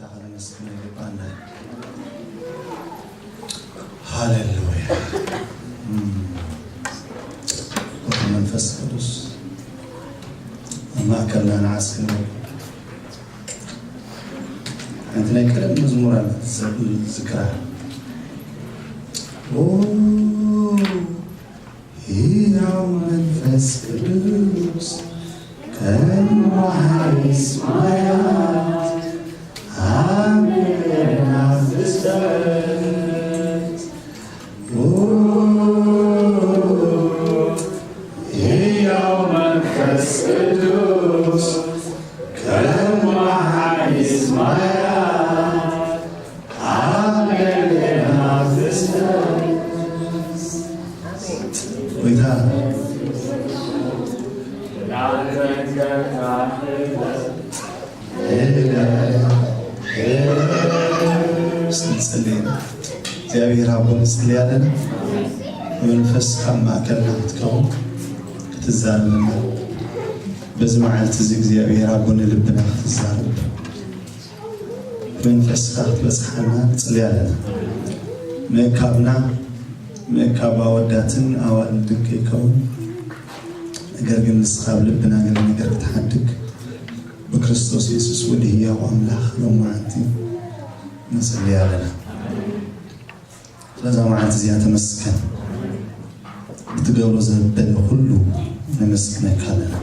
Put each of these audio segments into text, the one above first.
ከነመስግን ይግባና። ሃሌሉያ። እም፣ ወመንፈስ ቅዱስ ኣብ ማእከልና ንዓስክን። ሓንቲ ናይ ቀደም መዝሙር ኣላ፣ ትዘብል ዝክራ። ኦ፣ ህያው መንፈስ ቅዱስ፣ ከም ወሓይስ ማያት፣ ኣብ ልዕሌና ፍሰስ። ኦ፣ ህያው መንፈስ ቅዱስ፣ ከም ወሓይስ ማያት፣ ኣብ ልዕሌና ፍሰስ። ጎይታ፣ እስቲ ንጸልይ። እግዚኣብሔር ኣቦ፣ ንጸልይ ኣለና። መንፈስካ ኣብ ማእከልና ክትከውን፣ ክትዛረበና፣ በዚ መዓልቲ እዚ እግዚኣብሔር ኣቦ ንልብና ክትዛረብ፣ መንፈስካ ክትበጽሓና ንጸልይ ኣለና። ምእካብና፣ ምእካብ ኣወዳትን ኣዋልድን ከይከውን፣ ነገር ግን ንስኻ ኣብ ልብና ገለ ነገር ክትሓድግ፣ ብክርስቶስ የሱስ ወዲ ህያው ኣምላኽ፣ ሎማዓንቲ ንጽሊ ኣለና። ስለዛ መዓልቲ እዚኣ ተመስገን። ብትገብሮ ዘበለ ኩሉ ነመስግነካ ኣለና።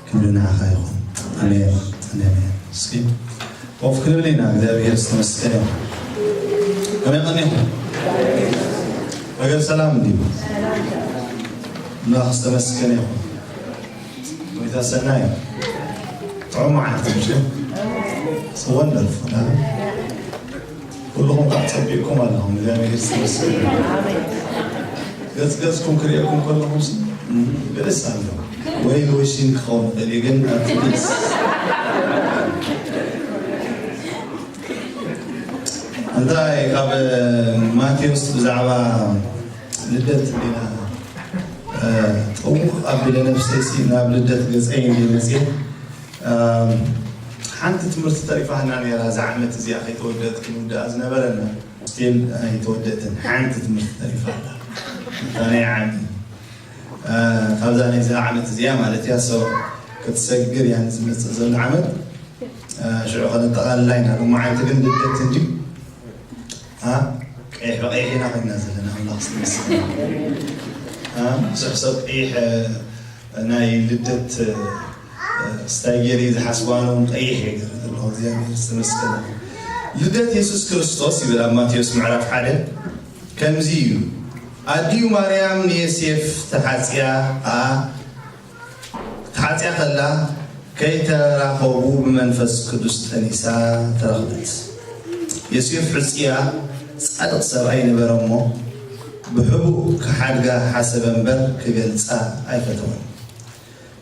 ክብሪ ንዓኻ ይኹን። ኣሜን፣ ኣሜን፣ ኣሜን። እስኪ ኮፍ ክንብል ኢና። እግዚኣብሔር ዝተመስገነ ይኹን። ከመይ ቀኒኹም? ነገር ሰላም እንዲሁ። ኣምላኽ ዝተመስገነ ይኹን። ጎይታ ሰናይ። ጥዑም መዓልቲ፣ ምሽ? It's wonderful, huh? ኩልኹም ከዓ ጸቢቕኩም ኣለኹም። እግዚኣብሔር ዝተመስገነ። ገጽ ገጽኩም ክርእየኩም ከለኹም ሲ፣ እም፣ ገለስ ኣሎ። ወይ ሎሽን ክኸውን ይኽእል እዩ፣ ግን ኣብቲ ገጽ። እንታይ ካብ ማቴዎስ ብዛዕባ ልደት ሌላ፣ እ፣ ጥውቕ ኣቢለ ነፍሰይ ሲ ናብ ልደት ገጸይ እንዲየ መጽየ። እ፣ ሓንቲ ትምህርቲ ተሪፋና ነይራ፣ እዛ ዓመት እዚኣ ከይተወደአት ክንውድኣ ዝነበረና። ስቲል ኣይተወደእትን። ሓንቲ ትምህርቲ ተሪፋ ኣላ። እታ ናይ ዓሚ፣ እ፣ ካብዛ ናይዛ ዓመት እዚኣ ማለት እያ። ሶ፣ ክትሰግር እያ ንዝመጽእ ዘሎ ዓመት። እ፣ ሽዑ ከነጠቓልላ ኢና። ሎማዓንቲ ግን ልደት እንድዩ። እ፣ ቀይሕ ብቐይሕ ኢና ኮይና ዘለና። ኣምላኽ ዝተመስገነ። እ፣ ብዙሕ ሰብ ቀይሕ፣ እ፣ ናይ ልደት፣ እ፣ ስታይ ገይረ ዝሓስባን እውን ቀይሕ እየ ገይረ ዘለኹ። እግዚኣብሔር ዝተመስገነ። ልደት የሱስ ክርስቶስ ይብል ኣብ ማቴዎስ ምዕራፍ ሓደ ከምዚ እዩ። ኣዲኡ ማርያም ንዮሴፍ ተሓጽያ፣ ኸኣ ተሓጽያ ከላ ከይተራኸቡ ብመንፈስ ቅዱስ ጠኒሳ ተረኽበት። ዮሴፍ ሕጽያ ጻድቕ ሰብኣይ ነበረ እሞ ብሕቡእ ክሓድጋ ሓሰበ እምበር ክገልጻ ኣይፈተወን።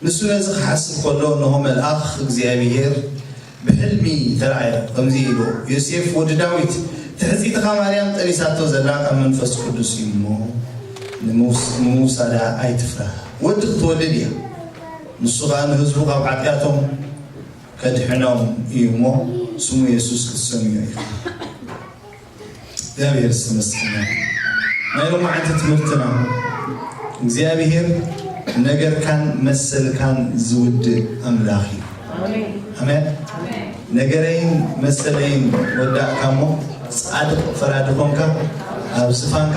ንሱ ነዚ ክሓስብ ከሎ፣ እንሆ፣ መልኣኽ እግዚኣብሄር ብሕልሚ ተራእዮ፣ ከምዚ ኢሉ፣ "ዮሴፍ ወዲ ዳዊት፣ ትሕዚትኻ ማርያም ጠኒሳቶ ዘላ ካብ መንፈስ ቅዱስ እዩ እሞ፣ ንምውስ-፣ ንምውሳዳ ኣይትፍራህ። ወዲ ክትወልድ እያ። ንሱ ኸኣ ንህዝቡ ካብ ሓጢኣቶም ከድሕኖም እዩ እሞ፣ ስሙ የሱስ ክትሰምዮ ኢኻ።" እግዚኣብሔር ዝተመስገነ። ናይ ሎማዓንቲ ትምህርትና፣ እግዚኣብሔር ነገርካን መሰልካን ዝውድእ ኣምላኽ እዩ። ኣሜን። ኣሜን። ነገረይን መሰለይን ወዳእካ እሞ፣ ጻድቕ ፈራዲ ኮንካ፣ ኣብ ዝፋንካ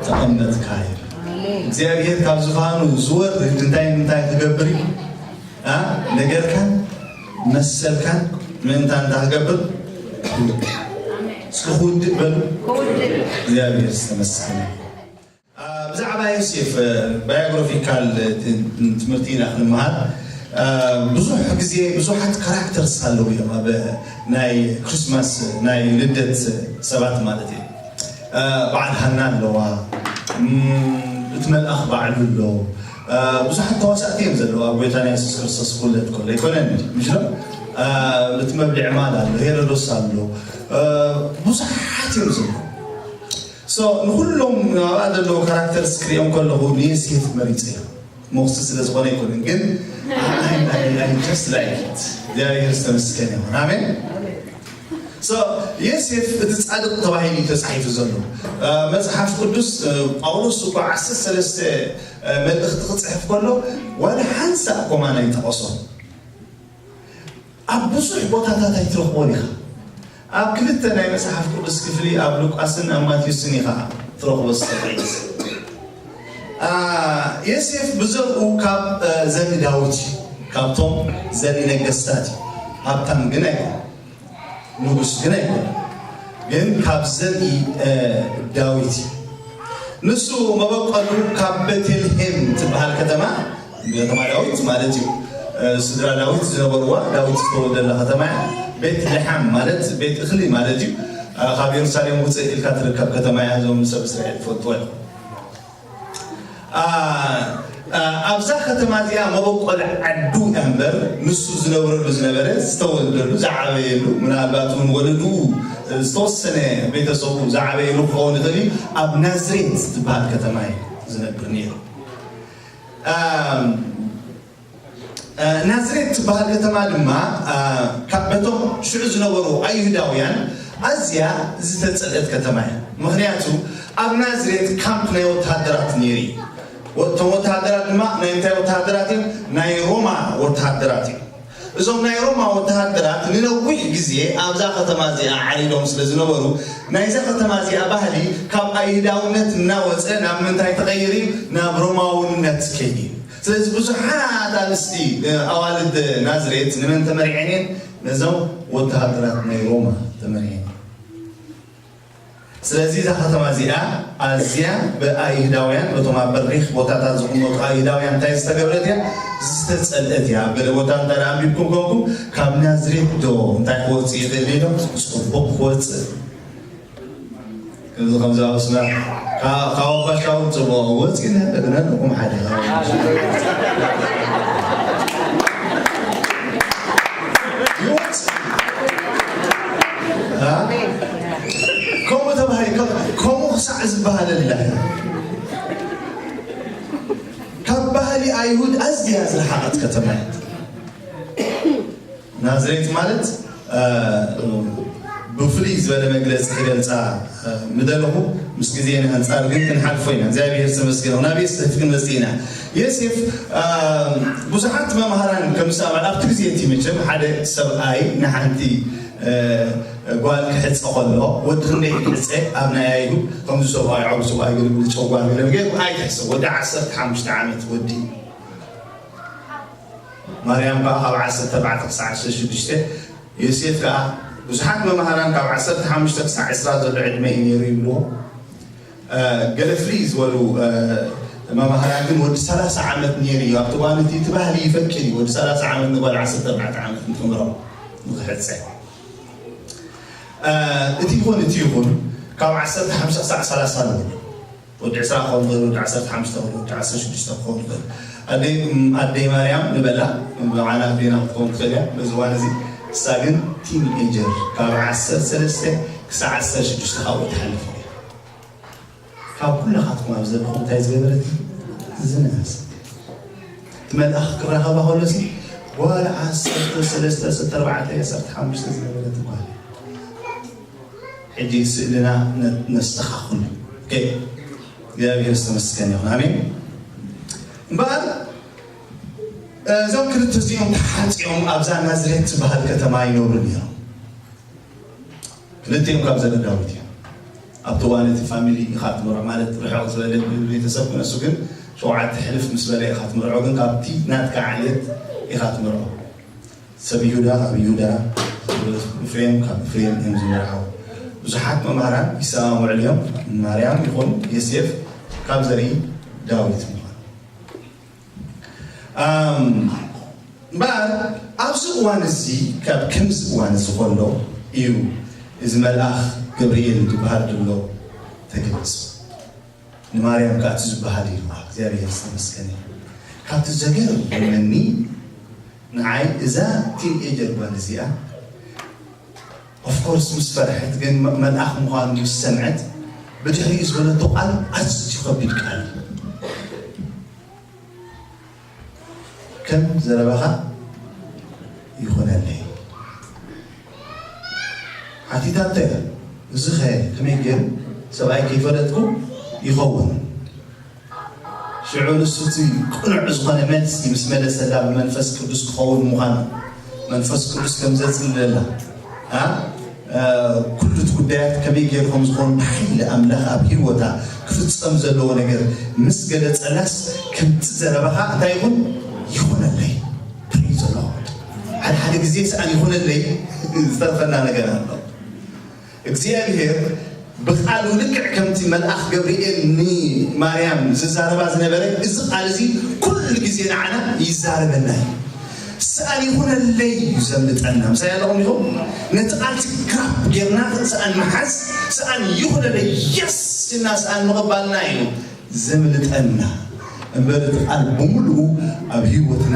ተቐመጥካ እዩ። እግዚኣብሔር ካብ ዝፋኑ ዝወርድ እንታይ እንታይ ክገብር እዩ? ኣ፣ ነገርካን መሰልካን ምእንታን እንታይ ክገብር? እስኪ ክውድእ በሉ። ክውድእ። እግዚኣብሔር ዝተመስገነ። ኣ፣ ብዛዕባ ዮሴፍ፣ እ፣ ባዮግራፊካል፣ እ፣ ት-፣ ትምህርቲ ኢና ክንመሃር። እ፣ ብዙሕ ግዜ ብዙሓት ካራክተርስ ኣለዉ እዮም ኣብ ናይ ክሪስማስ፣ ናይ ልደት ሰባት ማለት እዩ። እ፣ በዓል ሃና ኣለዋ። እም፣ እቲ መልኣኽ ባዕሉ ኣሎ። እ፣ ብዙሓት ተዋሳእቲ እዮም ዘለዉ ኣብ ጎይታና የሱስ ክርስቶስ ክውለድ ከሎ። ኣይኮነን ድዩ? ምሽ ዶ? እ፣ እቲ መብልዒ ማል ኣሎ፣ ሄሮዶስ ኣሎ። እ፣ ብዙሓት እዮም ዘለዉ። ሶ፣ ንኹሎም ኣብኣ ዘለዉ ካራክተርስ ክሪኦም ከለኹ ንዮሴፍ መሪጸ እየ። ሞኽሲ ስለ ዝኾነ ኣይኮነን፣ ግን I, I, I just like it። እግዚኣብሔር ዝተመስገነ ይኹን። ኣሜን። So ዮሴፍ እቲ ጻድቕ ተባሂሉ እዩ ተጻሒፉ ዘሎ። መጽሓፍ ቅዱስ ጳውሎስ እኳ ዓሰርተ ሰለስተ መልእኽቲ ክጽሕፍ ከሎ ዋላ ሓንሳእ ኮማን ኣይጠቐሶን። ኣብ ብዙሕ ቦታታት ኣይትረኽቦን ኢኻ። ኣብ ክልተ ናይ መጽሓፍ ቅዱስ ክፍሊ ኣብ ሉቃስን ኣብ ማቴዎስን ኢኻ ትረኽቦ ዝተኽእል። ዮሴፍ ብዘርኡ ካብ ዘርኢ ዳዊት እዩ። ካብቶም ዘርኢ ነገስታት እዩ። ሃብታም ግን ኣይኮነን። ንጉስ ግን ኣይኮነን። ግን ካብ ዘርኢ ዳዊት እዩ። ንሱ መበቆሉ ካብ ቤተልሔም ትበሃል ከተማ፣ ከተማ ዳዊት ማለት እዩ። ስድራ ዳዊት ዝነበርዋ፣ ዳዊት ዝተወልደላ ከተማ እያ። ቤት ልሓም ማለት ቤት እኽሊ ማለት እዩ። ካብ የሩሳሌም ውፅእ ኢልካ ትርከብ ከተማ እያ። እዞም ሰብ እስራኤል ትፈልጥዎ እዮም። ኣብዛ ከተማ እዚኣ መበቆል ዓዱ እያ እምበር፣ ንሱ ዝነብረሉ ዝነበረ፣ ዝተወልደሉ፣ ዝዓበየሉ፣ ምናልባት እውን ወለድኡ ዝተወሰነ ቤተሰቡ ዝዓበየሉ ክኸውን ይኽእል እዩ። ኣብ ናዝሬት ዝበሃል ከተማ እዩ ዝነብር ነይሩ። ናዝሬት ትበሃል ከተማ ድማ ካብ በቶም ሽዑ ዝነበሩ ኣይሁዳውያን ኣዝያ ዝተጸልአት ከተማ እያ። ምኽንያቱ ኣብ ናዝሬት ካምፕ ናይ ወተሃደራት ነይሩ እዩ። እቶም ወተሃደራት ድማ ናይ እንታይ ወተሃደራት እዮም? ናይ ሮማ ወተሃደራት እዮም። እዞም ናይ ሮማ ወተሃደራት ንነዊሕ ግዜ ኣብዛ ከተማ እዚኣ ዓሪዶም ስለ ዝነበሩ ናይዛ ከተማ እዚኣ ባህሊ ካብ ኣይሁዳውነት እናወፀ ናብ ምንታይ ተቐይሩ እዩ? ናብ ሮማውነት ከይዱ እዩ። ስለዚ ብዙሓት ኣንስቲ ኣዋልድ ናዝሬት ንመን ተመሪዐን እየን? ነዞም ወተሃደራት ናይ ሮማ ተመሪዐን። ስለዚ እዛ ከተማ እዚኣ ኣዝያ ብኣይሁዳውያን በቶም ኣብ በሪኽ ቦታታት ዝቕመጡ ኣይሁዳውያን እንታይ ዝተገብረት እያ? ዝተጸልአት እያ። ኣብ ገለ ቦታ እንታይ ደኣ ኣንቢብኩም ኮንኩም ካብ ናዝሬት ዶ እንታይ ክወጽእ ይኽእል ኢሎም ጽቡቕ ክወጽእ ከምዚ ከምዚ ኣውስና ካብ ኣባሻውን ጽቡቕ ወፂና ነለኩም ሓደ ከምኡ ተባሂ ከምኡ ክሳዕ ዝበሃለላ ካብ ባህሊ ኣይሁድ ኣዝያ ዝረሓቐት ከተማ ናዝሬት ማለት ብፍልይ ዝበለ መግለፂ ክገልፃ ምደለኹ ምስ ግዜና ኣንፃር ግን ክንሓልፎ ኢና እግዚኣብሔር ዝተመስገነ ናበይ ስሕት ክንመፅእ ኢና ዮሴፍ ብዙሓት መምሃራን ከምሳባት ኣብቲ ግዜ እቲ መቸም ሓደ ሰብኣይ ንሓንቲ ጓል ክሕፀ ከሎ ወዲ ክንደይ ክሕፀ ኣብ ናይ ኣይሁድ ከምዚ ሰብኣይ ዓብ ሰብኣይ ግልግል ጨጓር ገለ ገይሩ ኣይትሕሰብ ወዲ ዓሰርተ ሓሙሽተ ዓመት ወዲ ማርያም ከዓ ካብ ዓሰርተ ኣርባዕተ ክሳዕ ዓሰርተ ሽዱሽተ ዮሴፍ ከዓ ብዙሓት መምሃራን ካብ ዓሰርተ ሓሙሽተ ክሳዕ ዕስራ ዘሎ ዕድመ እዩ ነይሩ ይብልዎ ገለ ፍልይ ዝበሉ መምሃራን ግን ወዲ ሰላሳ ዓመት ነይሩ እዩ ኣብቲ እዋን እቲ እቲ ባህሊ ይፈቅድ እዩ ወዲ ሰላሳ ዓመት ንጓል ዓሰርተ ኣርባዕተ ዓመት ንክምሮ ንክሕፀ እቲ ይኹን እቲ ይኹን ካብ ዓሰርተ ሓሙሽተ ክሳዕ ሰላሳ ንብል ወዲ ዕስራ ክኸውን ይኽእል፣ ወዲ ዓሰርተ ሓሙሽተ ክኸውን፣ ወዲ ዓሰርተ ሽዱሽተ ክኸውን ይኽእል። ኣደይ ኣደይ ማርያም ንበላ ንባዕላ ኣዴና ክትከውን ትኽእል እያ። በዚ እዋን እዚ እሳ ግን ቲን ኤጀር ካብ ዓሰርተ ሰለስተ ክሳዕ ዓሰርተ ሽዱሽተ ካብኡ ትሓልፍ እያ። ካብ ኩላኻትኩም ኣብ ዘለኹም እንታይ ዝገበረት ዝነኣሰ እቲ መልኣኽ ክራኸባ ከሎ ሲ ጓል ዓሰርተ ሰለስተ ዓሰርተ ኣርባዕተ ዓሰርተ ሓሙሽተ ዝነበረት ጓል ሕጂ ስእልና ነስተኻኽሉ እግዚኣብሔር ዝተመስገን ይኹን ኣሜን እምበኣር እዞም ክልተ እዚኦም ተሓፂኦም ኣብዛ ናዝሬት ዝበሃል ከተማ ይነብሩ ነይሮም ክልቲኦም ካብ ዘመድ ዳዊት እዮም ኣብቲ እዋን እቲ ፋሚሊ ኢኻ ትምርዖ ማለት ርሕቕ ዝበለ ቤተሰብ ክነሱ ግን ሸውዓተ ሕልፍ ምስ በለ ኢኻ ትምርዖ ግን ካብቲ ናትካ ዓሌት ኢኻ ትምርዖ ሰብ ይሁዳ ካብ ይሁዳ፣ ኤፍሬም ካብ ኤፍሬም እዮም ዝመርዓው። ብዙሓት መምሃራን ይሰማምዕሉ እዮም፣ ማርያም ይኹን ዮሴፍ ካብ ዘርኢ ዳዊት ምዃኑ። እምበኣር ኣብዚ እዋን እዚ ካብ ከምዚ እዋን እዚ ከሎ እዩ እዚ መልኣኽ ገብርኤል ዝበሃል ድሎ ተገልጹ። ንማርያም ከዓ እቲ ዝበሃል እዩ እግዚኣብሔር ዝተመስገነ እዩ ካብቲ ዘገርመኒ ንዓይ እዛ ቲንኤጀር ጓል እዚኣ ኦፍኮርስ ምስ ፈርሐት ግን መልኣኽ ምዃኑ ምስ ሰምዐት ብድሕሪኡ ዝበለቶ ቃል ኣዝዩ ከቢድ ቃል እዩ ከም ዘረባኻ ይኹነለይ ሓቲታቶ እያ። እዚ ኸ ከመይ ገይሩ ሰብኣይ ከይፈለጥኩ ይኸውን? ሽዑ ንሱ እቲ ቅኑዕ ዝኾነ መልሲ ምስ መለሰላ፣ ብመንፈስ ቅዱስ ክኸውን ምዃኑ፣ መንፈስ ቅዱስ ከም ዘጽልለላ፣ ኣ፣ እ፣ ኩሉ እቲ ጉዳያት ከመይ ገይሩ ከም ዝኾኑ፣ ብሓይሊ ኣምላኽ ኣብ ህይወታ ክፍጸም ዘለዎ ነገር ምስ ገለጸላስ፣ ከምቲ ዘረባኻ እንታይ ይኹን? ይኹነለይ። Praise the Lord። ሓደ ሓደ ግዜ ሰኣን ይኹነለይ ዝተርፈና ነገር ኣሎ። እግዚኣብሔር ብቃሉ ልክዕ ከምቲ መልኣኽ ገብርኤል ንማርያም ዝዛረባ ዝነበረ፣ እዚ ቃል እዚ ኩሉ ግዜ ንዓና ይዛረበና እዩ። ሰኣን ይኹነለይ እዩ ዘምልጠና። ምሳይ ኣለኹም ኢኹም? ነቲ ቃል እቲ ግራብ ጌርና ሰኣን ምሓዝ፣ ሰኣን ይኹነለይ፣ የስ ኢልና ሰኣን ምቕባልና እዩ ዘምልጠና። እምበር እቲ ቃል ብምሉኡ ኣብ ህይወትና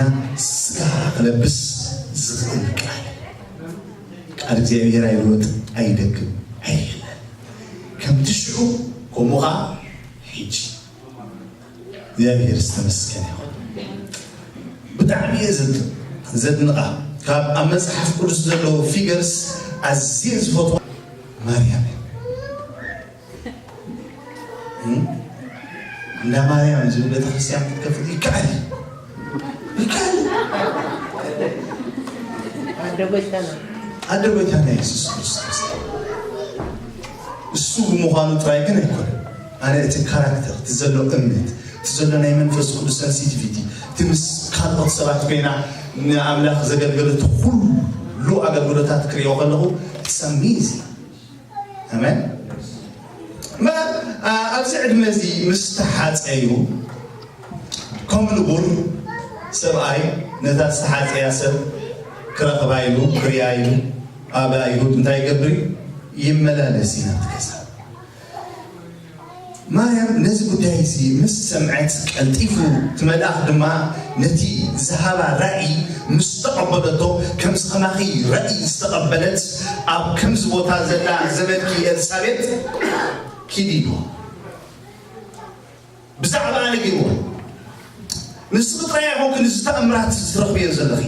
ስጋ ክለብስ ዝኽእል ቃል። ቃል እግዚኣብሔር ኣይልወጥ፣ ኣይደክም፣ ኣይሕለ። ከምቲ ሽዑ ከምኡ ኸዓ ሕጂ። እግዚኣብሔር ዝተመስገነ ይኹን። ብጣዕሚ እየ ዘድ-፣ ዘድንቓ። ካብ ኣብ መጽሓፍ ቅዱስ ዘለዉ ፊገርስ ኣዝየ ዝፈትዋ ማርያም እያ። እም? እንዳ ማርያም ዝብል ቤተክርስትያን ክትከፍት ይከኣል እዩ። ይከኣል እዩ። ኣደ ጎይታና። ኣደ ጎይታና የሱስ ክርስቶስ። እሱ ብምዃኑ ጥራይ ግን ኣይኮነን። ኣነ እቲ ካራክተር፣ እቲ ዘሎ እምነት፣ እቲ ዘሎ ናይ መንፈስ ቅዱስ ሰንሲቲቪቲ፣ እቲ ምስ ካልኦት ሰባት ኮይና ንኣምላኽ ዘገልገለቱ ኩሉ ኣገልግሎታት ክሪኦ ከለኹ፣ it's amazing። ኣሜን። እምበር፣ ኣ-፣ ኣብዚ ዕድመ እዚ ምስ ተሓጸዩ፣ ከም ንቡር ሰብኣይ ነታ ዝተሓጸያ ሰብ ክረኽባ ኢሉ፣ ክሪኣ ኢሉ፣ ኣብ ኣይሁድ እንታይ ይገብር እዩ? ይመላለስ እዩ ናብቲ ገዛ። ማርያም ነዚ ጉዳይ እዚ ምስ ሰምዐት፣ ቀልጢፉ እቲ መልኣኽ ድማ ነቲ ዝሃባ ራእይ ምስ ተቐበለቶ፣ ከምዚ ከማኺ ራእይ ዝተቐበለት ኣብ ከምዚ ቦታ ዘላ ዘመድኪ ኤልሳቤጥ ኪዲ ኢልዋ። ብዛዕባ ኣነ ገይርዎ። ንስኺ ጥራይ ኣይኮንክን እዚ ተኣምራት እዚ ትረኽብዮ ዘለኺ።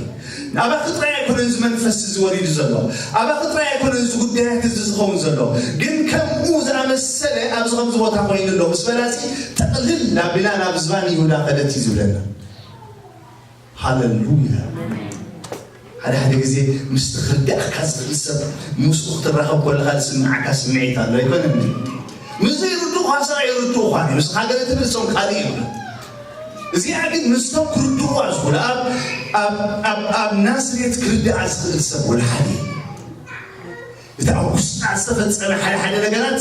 ኣባኺ ጥራይ ኣይኮነን እዚ መንፈስ እዚ ወሪዱ ዘሎ። ኣባኺ ጥራይ ኣይኮነን እዚ ጉዳያት እዚ ዝኸውን ዘሎ። ግን ከምኡ ዝኣመሰለ ኣብዚ ከምዚ ቦታ ኮይኑ ኣሎ ምስ በላ፣ እዚ ጥቕልል ኣቢላ ናብ ዝባን ይሁዳ ከደት እዩ ዝብለና። ሃለሉያ። ሓደ ሓደ ግዜ ምስቲ ክርዳእካ ዝኽእል ሰብ ምስኡ ክትራኸብ ከለኻ ዝስምዓካ ስምዒት ኣሎ፣ ኣይኮነን ድዩ? ምስ ዘይርድኡኻ ሰብኣይ ይርድኡኻ እዩ። ንስኻ ገለ ትብል፣ እሶም ካልእ ይብሉ። እዚኣ ግን ምስቶም ክርድእዋ ዝኽእሉ፣ ኣብ፣ ኣብ፣ ኣብ፣ ኣብ ናዝሬት ክርድኣ ዝኽእል ሰብ ወላ ሓደ የለን። እቲ ኣብ ውሽጣ ዝተፈጸመ ሓደ ሓደ ነገራት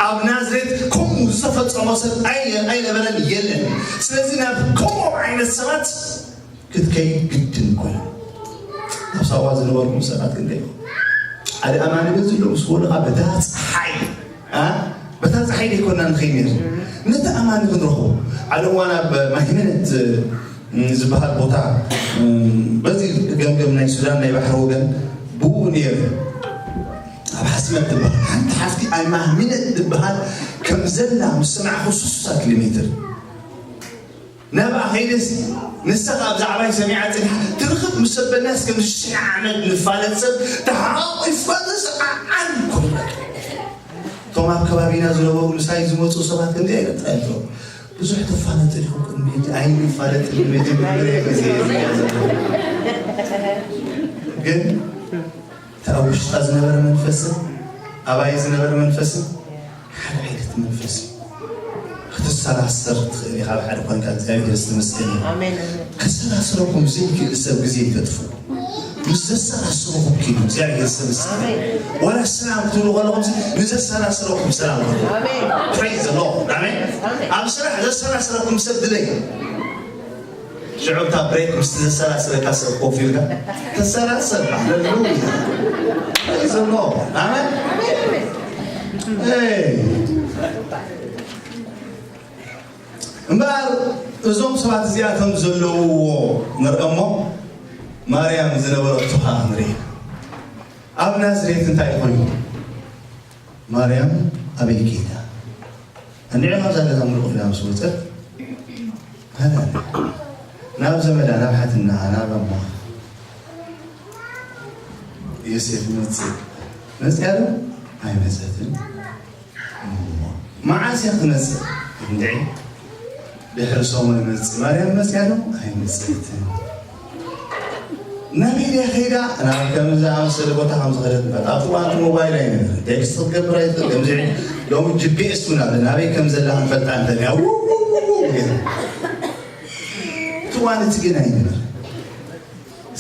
ኣብ ናዝሬት ከምኡ ዝተፈጸሞ ሰብ ኣይ-፣ ኣይነበረን፣ የለን። ስለዚ ናብ ከምኦም ዓይነት ሰባት ክትከይድ ግድን ኮይኑ። ኣብ ሳዋ ዝነበርኩም ሰባት ክንደይ ኢኹም? ሓደ ኣማኒ በዚ ኣሎ ምስ በሉ ኸዓ በታ ፀሓይ፣ ኣ? በታ ፀሓይ ደይኮና ንኸይድ ነይሩ። ነቲ ኣማኒ ክንረኽቦ። ሓደ እዋን ኣብ ማሂመነት፣ እ፣ ዝበሃል ቦታ፣ እ፣ በዚ ገምገም ናይ ሱዳን ናይ ባሕሪ ወገን ብኡ ነይሩ። ኣብ ሓስመት ትበሃል ሓንቲ ሓፍቲ ኣይ ማሂመነት ትበሃል ከም ዘላ ምስ ሰማዕኹ ሱሳ ኪሎ ሜትር ናብኣ ኸይደሲ፣ ንሳ ኸኣ ብዛዕባይ ሰሚዓ ጽኒሓ። ትርኽብ ምስ ኣበልናስ፣ ከም ሽሕ ዓመት ንፋለጥ ሰብ ተሓቋቒፍካ ተሰዓዓን ኮይና። እቶም ኣብ ከባቢና ዝነበሩ ምሳይ ዝመጹ ሰባት ከምዚኣ ኢለ ጥራይ እብሎም፣ "ብዙሕ ትፋለጡ ዲኹም ቅድሚ ሕጂ?" "ኣይንፋለጥን፣ ንመጀመርያ ግዜ እየ እዚኣ ዘለኹ." ግን እቲ ኣብ ውሽጣ ዝነበረ መንፈስን ኣባይ ዝነበረ መንፈስን ሓደ ዓይነት መንፈስ እዩ። ክትሰራሰር ትኽእል ኢኻ፣ ኣብ ሓደ ኮንካ። እግዚኣብሔር ዝተመስገነ ይሁን። ኣሜን፣ ኣሜን። ከሰራስረኩም ዘይክእል ሰብ ግዜ ይተጥፉ። ምስ ዘሰራስረኩም ኪዱ። እግዚኣብሔር ዝተመስገነ። ኣሜን። ወላ ሰላም ክትብሉ ከለኹም ንዘሰራስረኩም ሰላም በሉ። ኣሜን። Praise the Lord። ኣሜን። ኣሜን። ኣብ ስራሕ ዘሰራስረኩም ሰብ ድለይ። ሽዑ እታ ብሬክ ምስቲ ዘሰራስረካ ሰብ ኮፍ ኢልካ ተሰራሰር። ሃሌሉያ። Praise the Lord። ኣሜን። ኤይ። እምበኣር እዞም ሰባት እዚኣቶም ዘለውዎ ንርአ እሞ፣ ማርያም ዝነበረቶ ኸዓ ንርኢ። ኣብ ናዝሬት እንታይ ኮይኑ? ማርያም ኣበይ ከይዳ? እንዲዑ ካብዛ ገዛ ምሉቕ ኢላ ምስ ወጸት፣ ሃላ፣ ናብ ዘመዳ፣ ናብ ሓትና፣ ናብ ኣቦ ዮሴፍ መጽእ። መጽእ ኣሎ? ኣይመጸትን። እሞ መዓስ እያ ክትመጽእ? እንድዒ ድሕሪ ሰሙን እመጽእ። ማርያም መጽያ ዶ? ኣይመጸትን። ናበይ ድያ ከይዳ? ናብ ከምዚ ዝኣመሰለ ቦታ ከም ዝኸደት ንፈልጥ። ኣብቲ እዋን እቲ ሞባይል ኣይነበረን። ቴክስት ክትገብር ኣይትኽእል። ከምዚ ሎሚ ጂ ፒ ኤስ እውን ኣሎ። ናበይ ከም ዘላ ክንፈልጣ እንተልያ፣ ው፣ ው፣ ው፣ ው፣ ው፣ ገይሩ። እቲ እዋን እቲ ግን ኣይነበረን።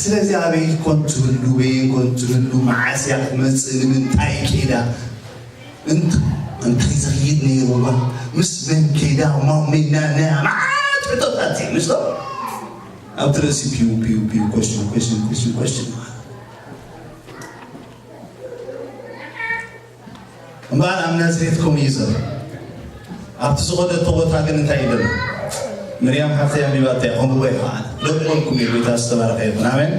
ስለዚ ኣበይ ኮን ትህሉ፣ በየን ኮን ትህሉ፣ መዓስ እያ ክትመጽእ፣ ንምንታይ ከይዳ፣ እንት-፣ እንታይ ዝኽይድ ነይርዋ፣ ምስ መን ከይዳ፣ ማመና፣ ናይ መዓት ሕቶታት እዩ፣ ምስ ኣብ ትርእሲ ፒው፣ ፒው፣ ፒው፣ ኮሽን፣ ኮሽን፣ ኮሽን፣ ኮሽን ማለት። እምበኣር ኣብ ናዝሬት ከምኡ እዩ ዘሎ። ኣብቲ ዝኸደቶ ቦታ ግን እንታይ እዩ ዘሎ? ምርያም ሓፍተይ ኣንቢባቶ እያ፣ ከምኡ ወይ ከዓ ደቆልኩም እዩ። ጎይታ ዝተባረኸ ይኹን። ኣሜን።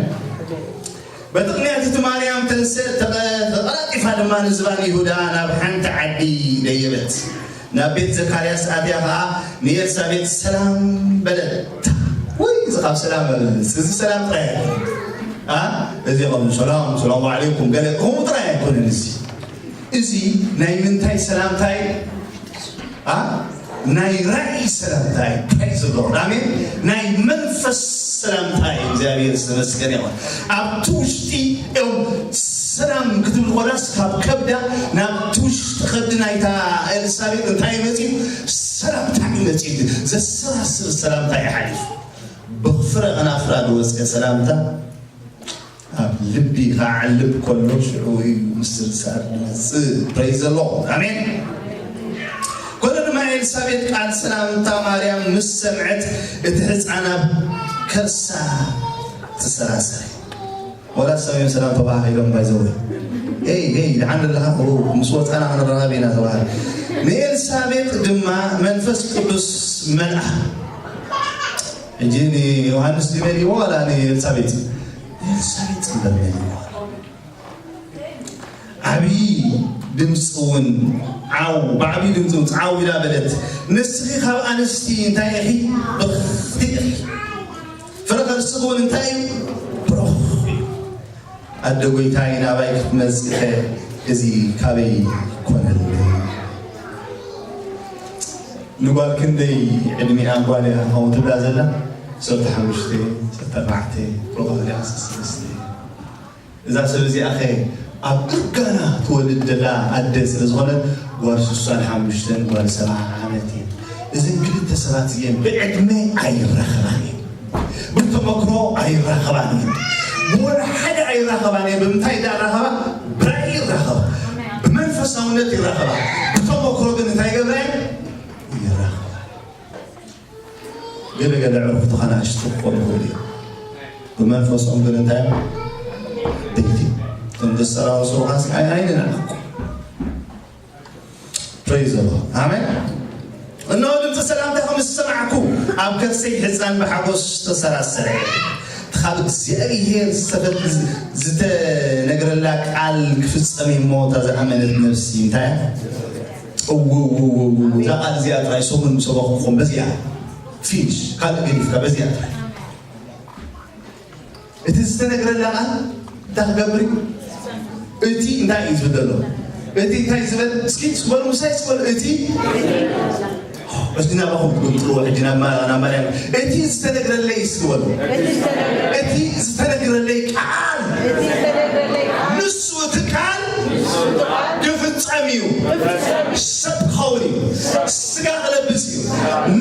በቲ ምኽንያት እቲ ማርያም ተንስእ፣ ተቐ-፣ ተቐላጢፋ ድማ ንዝባን ይሁዳ ናብ ሓንቲ ዓዲ ደየበት። ናብ ቤት ዘካርያስ ኣትያ ኸዓ ንኤልሳቤጥ ሰላም በለታ። ወይ፣ እዚ ካብ ሰላም በለለስ፣ እዚ ሰላም ጥራይ ኣይኮነን። ኣ፣ እዚ ከም ሰላም፣ ሰላም ዓለይኩም፣ ገለ ከምኡ ጥራይ ኣይኮነን። እዚ፣ እዚ ናይ ምንታይ ሰላምታይ? ኣ፣ ናይ ራእይ ሰላምታይ። ፕሬዝ ሎርድ፣ ኣሜን። ናይ መንፈስ ሰላምታይ። እግዚኣብሔር ዝተመስገነ ይኹን። ኣብቲ ውሽጢ እዮም ሰላም ክትብል ኮላስ ካብ ከብዳ ናብቲ ውሽጢ ከብዲ ናይታ ኤልሳቤጥ እንታይ መጺኡ? ሰላምታ እዩ መጺኡ። ዘሰራስር ሰላምታ እዩ ሓሊፉ። ብኽፍረ ከናፍራ ዝወፀ ሰላምታ ኣብ ልቢ ክዓልብ ከሎ ሽዑ እዩ ምስርሳር ዝመፅእ። ፕሬዝ ሎርድ፣ ኣሜን። ኮነ ድማ ኤልሳቤጥ ቃል ሰላምታ ማርያም ምስ ሰምዐት እቲ ህፃን ኣብ ከርሳ ተሰራሰረ። ወላ ሰብ እዮም ሰላም ተባሃሂሎም ባይዘወ። ኤይ፣ ኤይ፣ ደሓን ዘለኻ? ኦ፣ ምስ ወፃና ክንራኸብ ኢና ተባሃለ። ንኤልሳቤጥ ድማ መንፈስ ቅዱስ መልኣ። ሕጂ ንዮሃንስ ድዩ መሊእዎ ዋላ ንኤልሳቤጥ? ንኤልሳቤጥ እምበር መሊእዎ። ዓብዪ ድምፂ እውን ዓው፣ ብዓብዪ ድምፂ እውን ዓው ኢላ በለት፣ "ንስኺ ካብ ኣንስቲ እንታይ ኢኺ? ብርኽቲ ኢኺ። ፍረ ከርስኺ እውን እንታይ እዩ? ብሩኽ እዩ። ኣደ ጐይታይ፣ ናባይ ክትመጽእ ኢኺ፣ እዚ ካበይ ኮነለይ?" ንጓል ክንደይ ዕድሚኣ ጓል እያ ከምኡ ትብላ ዘላ? ዓሰርተ ሓሙሽተ፣ ዓሰርተ ኣርባዕተ፣ ፕሮባብሊ ዓሰርተ ሰለስተ። እዛ ሰብ እዚኣ ኸ ኣብ እርጋና ትወልድ ዘላ ኣደ ስለ ዝኾነት ጓል ስሳን ሓሙሽተን ጓል ሰብዓ ዓመት እየን። እዘን ክልተ ሰባት እዚአን ብዕድመ ኣይራኸባን እየን። ብተመክሮ ኣይራኸባን እየን። ብወላ ሓደ ኣይራኸባን እየን። ብምንታይ ዳራኸባ? ብራእይ ይራኸባ። ብመንፈሳውነት ይራኸባ። ብተመክሮ ግን እንታይ ይገብራ እየን? ይራኸባ። ገለ ገለ ዕርኹትኻ ንኣሽቱ ክኾኑ ይኽእሉ እዮም። ብመንፈሶም ግን እንታይ እዮም? ዓበይቲ እዮም። እቶም ዘሰራርሱኻ ኣይ-፣ ኣይንንዓቕኩም። ፕሬዝ ዘ ሎርድ። ኣሜን። እነሆ ድምፂ ሰላምታ ከም ዝሰማዕኩ ኣብ ከርሰይ ሕፃን ብሓጎስ ተሰራሰረ። እቲ ካብ እግዚኣብሔር ዝተፈ-፣ ዝተነግረላ ቃል ክፍጸም እዩ እሞ እታ ዝኣመነት ነፍሲ እንታይ እያ? እው፣ እው፣ እው፣ እው፣ እው። እዛ ቃል እዚኣ ጥራይ ሰሙን ምሰበኹኹም በዚኣ ፊኒሽ። ካልእ ገዲፍካ በዚኣ ጥራይ። እቲ ዝተነግረላ ቃል እንታይ ክገብር እዩ? እቲ እንታይ እዩ ዝብል ዘሎ? እቲ እንታይ ዝበል? እስኪ ስበሉ፣ ምሳይ ስበሉ። እቲ፣ እስኪ ናባኹም ትግምጥልዎ ሕጂ ናብ ማ-፣ ናብ ማርያም። እቲ ዝተነግረለይ እስኪ በሉ። እቲ ዝተነግረለይ ቃል። እቲ ዝተነግረለይ ቃል። ንሱ እቲ ቃል ክፍጸም እዩ። ክፍጸም እዩ። ሰብ ክኸውን እዩ። ስጋ ክለብስ እዩ።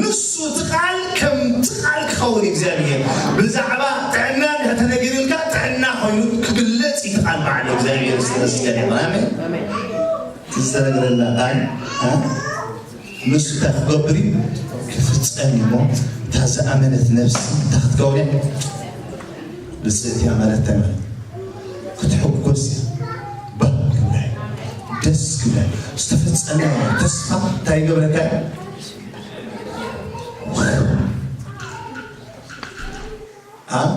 ንሱ እቲ ቃል ከምቲ ቃል ክኸውን እዩ። እግዚኣብሔር ብዛዕባ ጥዕና እንድሕር ተነጊሩልካ ጥዕና ኮይኑ ክግለጽ እዩ እቲ ቃል ባዕሉ። እግዚኣብሔር ዝተመስገነ ይኹን። ኣሜን። ኣሜን። ዝተነገረና ቃል፣ እ? ንሱ እንታይ ክገብር እዩ? ክፍጸም እዩ እሞ፣ እታ ዝኣመነት ነፍሲ እንታይ ክትከውን እያ? ብፅእት እያ ማለት እንታይ ማለት? ክትሕጎስ እያ። ባህ ክብላ እያ። ደስ ክብላ እያ። ዝተፈጸመ ተስፋ እንታይ ይገብረካ እዩ? ኣብ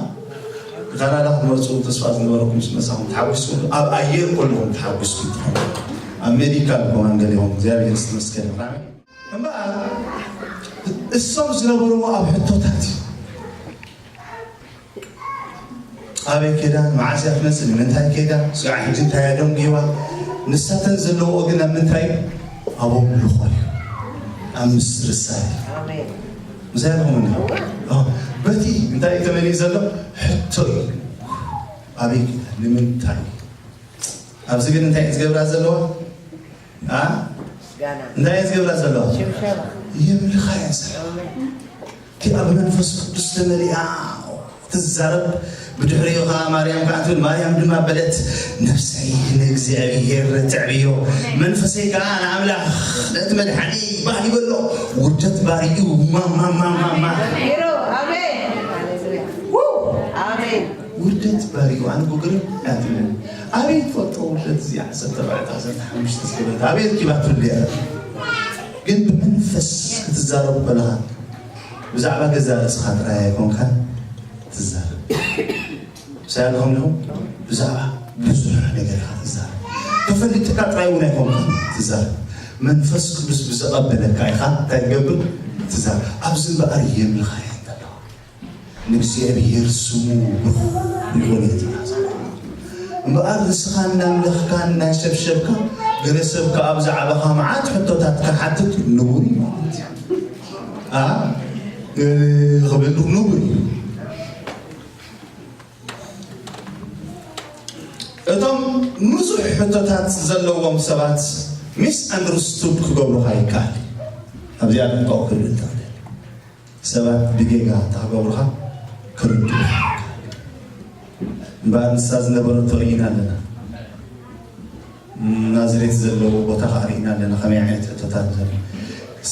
ካናዳ ክትመርፁ ተስፋ ዝነበረኩም ምስ መጻኹም ተሓጒስኩም፣ ኣብ ኣየር ከለኹም ተሓጒስኩም ትኾኑ። ኣብ ሜዲካል ከማን ገሊኹም እግዚኣብሔር ዝተመስገነ ይኹን። ኣሜን። እምበኣር እሶም ዝነበርዎ ኣብ ሕቶታት እዩ። ኣበይ ከይዳ? መዓስ እያ ትመጽእ? ንምንታይ ከይዳ? ስጋዕ ሕጂ እንታይ እያ ደንጉይዋ? ንሳተን ዘለዎ ግን ኣብ ምንታይ? ኣብ ኣምልኾ እዩ። ኣብ ምስርሳይ እዩ። ኣሜን። ምሳይ ኣለኹም እንዲ? ኣዎ። በቲ እንታይ እዩ ተመሊኡ ዘሎ? ሕቶ እዩ። ኣበይ ጌታ? ንምንታይ? ኣብዚ ግን እንታይ እዩ ዝገብራ ዘለዋ? ኣ? ጋና እንታይ እዩ ዝገብራ ዘለዋ? ሽብሸባ የምልኻ እያ ዘላ። እቲኣ ብመንፈስ ቅዱስ ተመሊኣ ትዛረብ። ብድሕሪኡ ኸዓ ማርያም ከዓ ትብል፣ ማርያም ድማ በለት፣ ነፍሰይ ንእግዚኣብሔር ተዕብዮ፣ መንፈሰይ ከዓ ንኣምላኽ ነቲ መድሓኒ ባህ ይበሎ። ውርደት ባሪኡ ማማማማማ ሂሮ ኣሜን። ሃሌሉያ። ኣሜን። ውርደት ባሪኡ ኣነ ጎግርም ኣትብለን ኣበይ ትፈልጦ ውርደት እዚኣ ዓሰርተ ኣርባዕተ ዓሰርተ ሓሙሽተ ዝገበረት ኣበይ ርኪባ ትብልያ ግን ብመንፈስ ክትዛረብ ከለኻ ብዛዕባ ገዛ ርእስኻ ጥራይ ኣይኮንካ ትዛረብ ሳያልኹም ኢኹም ብዛዕባ ብዙሕ ነገር ኢኻ ትዛረብ ተፈሊጥካ ጥራይ እውን ኣይኮንካ ትዛረብ መንፈስ ቅዱስ ብዝቐበለካ ኢኻ እንታይ ትገብር ትዛረብ ኣብዚ እምበኣር የምልኻ እየን ዘለዋ ንእግዚኣብሔር ስሙ ብሩኽ ይኹን እየ ዝብል። እምበኣር ንስኻ እናምለኽካ እናሸብሸብካ ገለ ሰብ ከኣ ብዛዕባኻ መዓት ሕቶታት ክሓትት ንቡር እዩ ማለት እዩ። ኣ ክብል ንቡር እዩ። እቶም ብዙሕ ሕቶታት ዘለዎም ሰባት ሚስ ኣንደርስቱድ ክገብሩኻ ይከኣል እዩ። ኣብዚኣ ጥንቃቑ ክብል እንተኽእል ሰባት ብጌጋ ተኽገብሩኻ ክርድኡ እምበኣር ንሳ ዝነበረቶ ርኢና ኣለና ናዝሬት ዘለዎ ቦታ ከዓ ርኢና ኣለና ከመይ ዓይነት ሕቶታት ዘሎ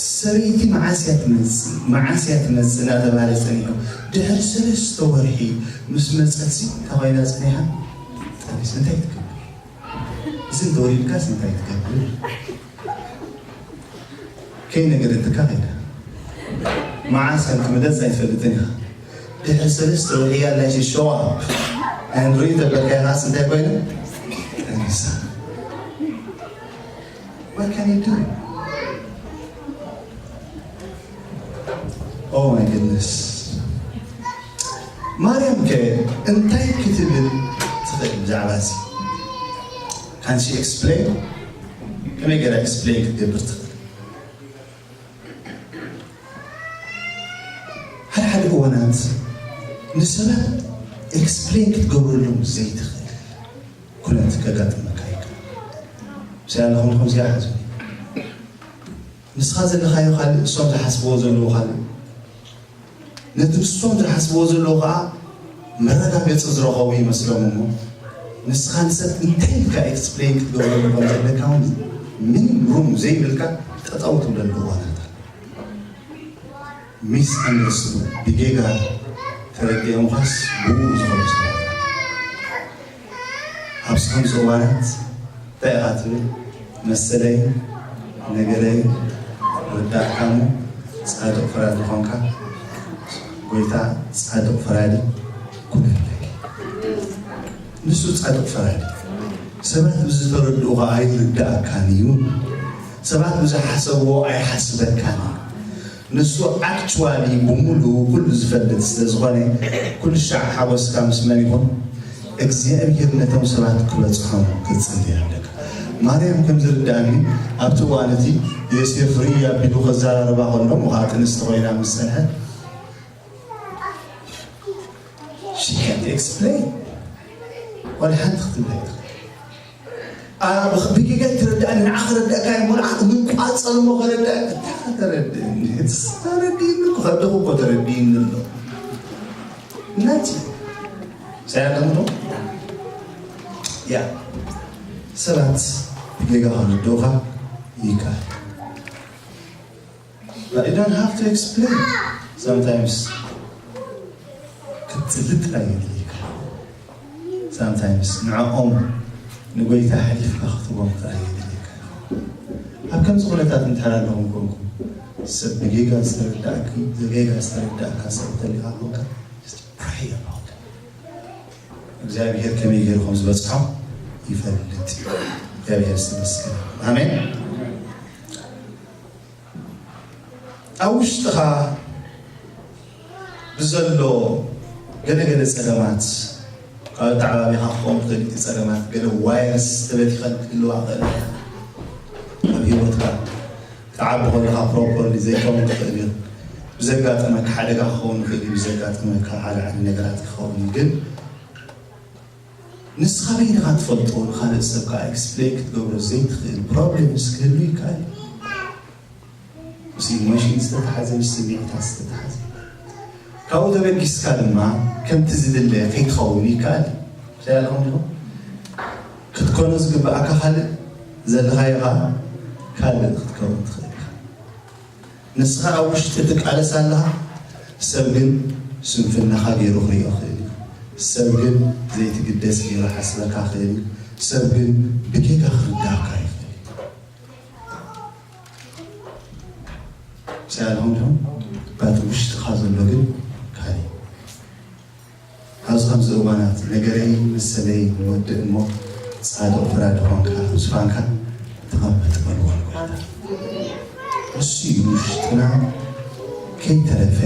ሰበይቲ መዓስ እያ ትመፅእ መዓስ እያ ትመፅእ እናተባሃለ ፀኒሑ ድሕሪ ሰለስተ ወርሒ ምስ መፀት ሲ እንታይ ኮይና ፀኒሓ ጠኒስ እንታይ ትገብር እዚ እንተወሊድካስ እንታይ ትገብር ከይነገረትካ ከይዳ መዓስ ከም ትምለስ ኣይትፈልጥን ኢኻ ድሕሪ ሰለስተ ወርሒ እያ ላይሽ ሸዋ ኣንሪ ተበልካይ ኻስ እንታይ ኮይነ ተኒሳ What can you do? Oh my goodness. ማርያም ከ እንታይ ክትብል ትኽእል ብዛዕባ እዚ? Can she explain? ከመይ ገይራ explain ክትገብር ትኽእል? ሓደ ሓደ እዋናት ንሰባት explain ክትገብረሎም ዘይትኽእል ኩነት ከጋጥመካ ይኽእል። ብሰያለ ኹን ከምዚኣ ሓዙ ንስኻ ዘለኻዮ ካልእ እሶም ዝሓስብዎ ዘለዉ ካልእ ነቲ ንሶም ዝሓስብዎ ዘለዉ ከዓ መረጋገፂ ዝረኸቡ ይመስሎም እሞ ንስኻ ንሰብ እንታይ ኢልካ explain ክትገብረሉ ከም ዘለካ እውን ምንም room ዘይብልካ ጠጠው ትብለሉ እዋናት ኣሎ። ሚስ ኣንደርስቱድ ብጌጋ ተረዲኦምኻስ ብኡ ዝኾኑ ሰባት ኣብ ከምዚ እዋናት እንታይ ኢኻ ትብል መሰለይ ነገረይ ርዳእካ እሞ ፃድቕ ፈራዲ ኾንካ ጎይታ ፃድቕ ፈራዲ ኩነለይ ንሱ ፃድቕ ፈራዲ ሰባት ብዝተረድኡኻ ኣይርዳእካን እዩ ሰባት ብዝሓሰብዎ ኣይሓስበካን እዩ ንሱ actually ብምሉኡ ኩሉ ዝፈልጥ ስለ ዝኾነ ኩሉ ሻዕ ሓጎስካ ምስ መን ይኹን እግዚኣብሔር ነቶም ሰባት ክበጽሖም ክትጽሊ ኣለካ። ማርያም ከም ዝርዳእኒ ኣብቲ እዋን እቲ ዮሴፍ ርእይ ኣቢሉ ከዘራርባ ከሎ ምዃ ጥንስቲ ኮይና ምስ ጸንሐት she can't explain ወላ ሓንቲ ክትብላ ይትኽእል ብጌጋ ተረዳእኒ ንዓ ከረዳእካ እሞ ንዓ ምንቋፀል እሞ ከረዳእካ እንታይ ከተረድእኒ ተረዲእኒ እኮ ከብደኹ እኮ ተረዲእኒ ኣሎ እናቲ ሳያለምዶ ያ ሰባት ብጌጋ ከረድኡኻ ይከኣል But you don't have to explain. Sometimes ክትፅሊ ጥራይ የድልየካ። Sometimes ንዕኦም ንጎይታ ሓሊፍካ ክትቦም ጥራይ የድልየካ። ኣብ ከምዚ ኩነታት እንድሕር ኣለኹም ኮንኩም ሰብ ብጌጋ ዝተረዳእኪ ብጌጋ ዝተረዳእካ ሰብ እንተሊካ ኮንካ just pray about it. እግዚኣብሔር ከመይ ገይሩ ከም ዝበፅሖ ይፈልጥ። እግዚኣብሔር ዝተመስገነ። ኣሜን። ኣብ ውሽጥኻ ብዘሎ ገለገለ ጸገማት ኣብ ኣተዓባቢኻ ክኸውን ክእል እቲ ጸገማት ገለ ዋየርስ ተበቲኸን ክህልዋ ክእል ኣብ ህይወትካ ክትዓቢ ከለኻ ፕሮፐርሊ ዘይከውን ክእል እዩ። ብዘጋጥመካ ሓደጋ ክኸውን ይኽእል እዩ። ብዘጋጥመካ ሓደ ዓይነት ነገራት ክኸውን እዩ። ግን ንስኻ በይንኻ ትፈልጦ ንኻልእ ሰብ ከዓ ኤክስፕሌን ክትገብሮ ዘይትኽእል ፕሮብሌምስ ክህሉ ይከኣል እዩ። ምስ ኢሞሽን ዝተተሓዘ፣ ምስ ስምዒታት ዝተተሓዘ። ካብኡ ተበጊስካ ድማ ከምቲ ዝድለ ከይትኸውን ይከኣል። እንታይ ኢልኩም ዲኹም? ክትኮኖ ዝግብኣካ ካልእ፣ ዘለኻዮ ኸዓ ካልእ ክትከውን ትኽእል ኢኻ። ንስኻ ኣብ ውሽጢ ትቃለስ ኣለኻ፣ ሰብ ግን ስንፍናኻ ገይሩ ክሪኦ ክእል እዩ። ሰብ ግን ዘይትግደስ ገይሩ ሓስበካ ክእል እዩ። ሰብ ግን ብጌጋ ክርዳእካ ይኽእል እዩ። ሳያልኹም ዲኹም? ባቲ ውሽጥኻ ዘሎ ግን ካልእ። ኣብዚ ከምዚ እዋናት ነገረይ መሰለይ ንወድእ እሞ ጻድቕ ፍራዲ ኾንካ ኣብ ዝፋንካ ተቐመጥ በልዎ ንጎይታ። እሱ እዩ ውሽጥና ከይተረፈ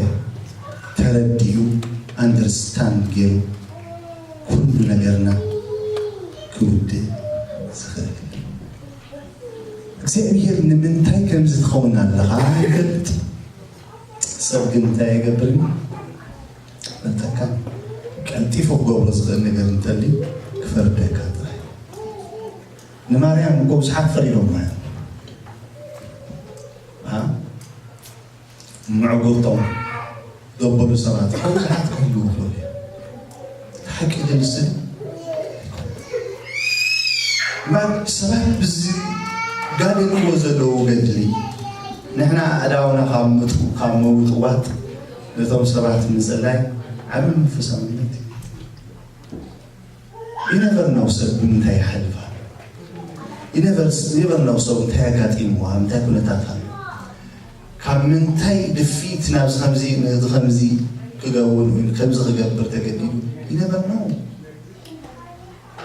ተረዲኡ ኣንደርስታንድ ገይሩ ኩሉ ነገርና ክውድእ ዝኽእል። እግዚኣብሔር ንምንታይ ከምዚ ትኸውን ኣለኻ ይፈልጥ። ሰብ ግን እንታይ ይገብር? መጠካ ቀልጢፉ ክገብሮ ዝኽእል ነገር እንተልዩ ክፈርደካ ጥራይ። ንማርያም እኮ ብዙሓት ፈሪዶማ እዮም። አ? መዕጉርቶም ዘበሉ ሰባት እኮ ብዙሓት ክህልዉ ይኽእሉ እዮም። እቲ ሓቂ ግን ንሱ እምበር ሰባት ብዚ ጋደልዎ ዘለዉ ገድሊ ንሕና ኣእዳውና ካብ ምጥ-፣ ካብ ምውጥዋጥ ነቶም ሰባት ምጽላይ ዓቢ መንፈሳውነት እዩ። You never know ሰብ ብምንታይ ይሓልፍ ኣሎ። You never፣ you never know ሰብ እንታይ ኣጋጢምዎ፣ ኣብ እንታይ ኩነታት ኣሎ። ካብ ምንታይ ድፊት ናብዚ ከምዚ፣ ነዚ ከምዚ ክገብር ወይ ከምዚ ክገብር ተገዲዱ። You never know።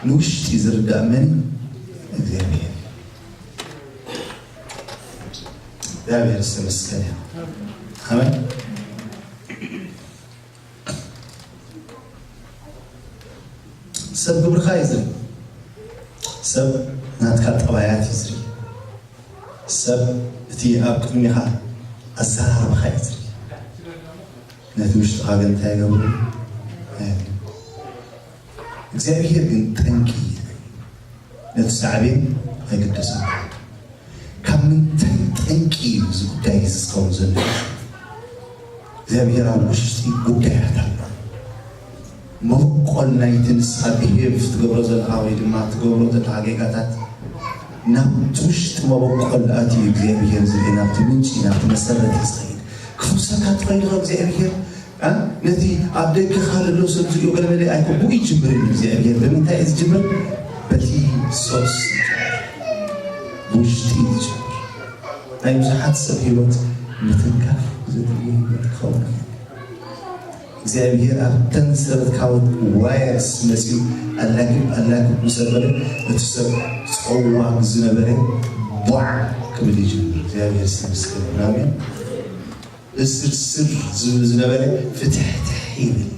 ንውሽጢ ዝርዳእ መን እዩ? እግዚኣብሔር። እግዚኣብሔር ዝተመስገነ ይሁን። ኣሜን። ሰብ ግብርኻ እዩ ዝርኢ። ሰብ ናትካ ጠባያት እዩ ዝርኢ። ሰብ እቲ ኣብ ቅድሚኻ ኣዘራርባኻ እዩ ዝርኢ። ነቲ ውሽጥኻ ግን እንታይ ይገብር? ኣየርእን። እግዚኣብሔር ግን ጠንቂ እዩ። ነቲ ሳዕቤን ኣይግደሶን። ካብ ምንታይ ጠንቂ እዩ እዚ ጉዳይ እዚ ዝኸውን ዘሎ? እግዚኣብሔር ኣብ ውሽጢ ጉዳያት ኣሎ። መበቆል ናይቲ ንስኻ ብሄቭ ትገብሮ ዘለኻ ወይ ድማ ትገብሮ ዘለኻ ጌጋታት ናብቲ ውሽጢ መበቆል ኣትዩ እግዚኣብሔር ዝርኢ፣ ናብቲ ምንጪ፣ ናብቲ መሰረት እዩ ዝኸይድ። ክፍውሰካ ትኽእል ዶ እግዚኣብሔር? እ? ነቲ ኣብ ደገኻ ለሎ ሰብ ዝሪኦ ገለመለ ኣይኮ፣ ብኡ ይጅምር እዩ እግዚኣብሔር። ብምንታይ እዩ ዝጅምር? በቲ ሶርስ ይጅምር። ብውሽጢ እዩ ዝጅምር። ናይ ብዙሓት ሰብ ህይወት ምትንካፍ ዘድልዮ ህይወት ክኸውን እዩ። እግዚኣብሔር ኣብተን ሰረትካዊ ዋየርስ መፂኡ ኣላግብ ኣላግብ ምስ ኣበለ እቲ ሰብ ፀዋግ ዝነበረ ቧዕ ክብል ይጅምር። እግዚኣብሔር ዝተመስገነ ይሁን። ኣሜን። እስርስር ዝብል ዝነበረ ፍትሕትሕ ይብል።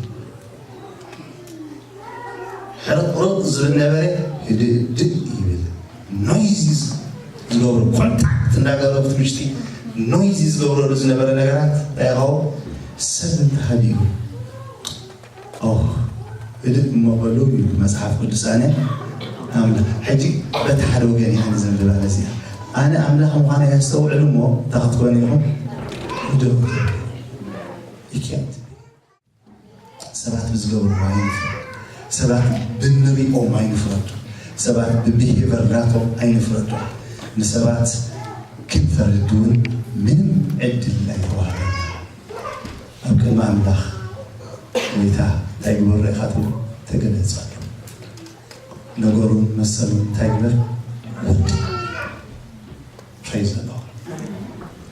ሕርቕርቕ ዝብል ነበረ ህድእድእ ይብል። ኖይዚ ዝገብሩ ኮንታክት እንዳገበሩ ኣብቲ ምሽጢ ኖይዚ ዝገብረሉ ዝነበረ ነገራት እንታይ ይኸውን? ሰብ እንተሃልዩ ኦህ፣ ህድእ እሞ በሉ ይብል መጽሓፍ ቅዱስ። ኣነ ኣምላኽ፣ ሕጂ በቲ ሓደ ወገን እየ ኣነ ዘንብባ ነዚኣ። ኣነ ኣምላኽ ምዃነይ ኣስተውዕሉ እሞ፣ እንታይ ክትኮኑ ኢኹም? ህድእ። You can't። ሰባት ብዝገብርዎ ኣይንፍረድ። ሰባት ብንሪኦም ኣይንፍረድ። ሰባት ብቢሄቨር ናቶም ኣይንፍረድ። ንሰባት ክንፈርድ እውን ምንም ዕድል ኣይተዋህበና። ኣብ ቅድሚ ኣምላኽ ጎይታ እንታይ ግበሮ ኢኻ ትብሎ? ተገለጸሉ። ነገሩን መሰሉን እንታይ ግበር? ወዲ። ፕሬዝ ዘ ሎርድ።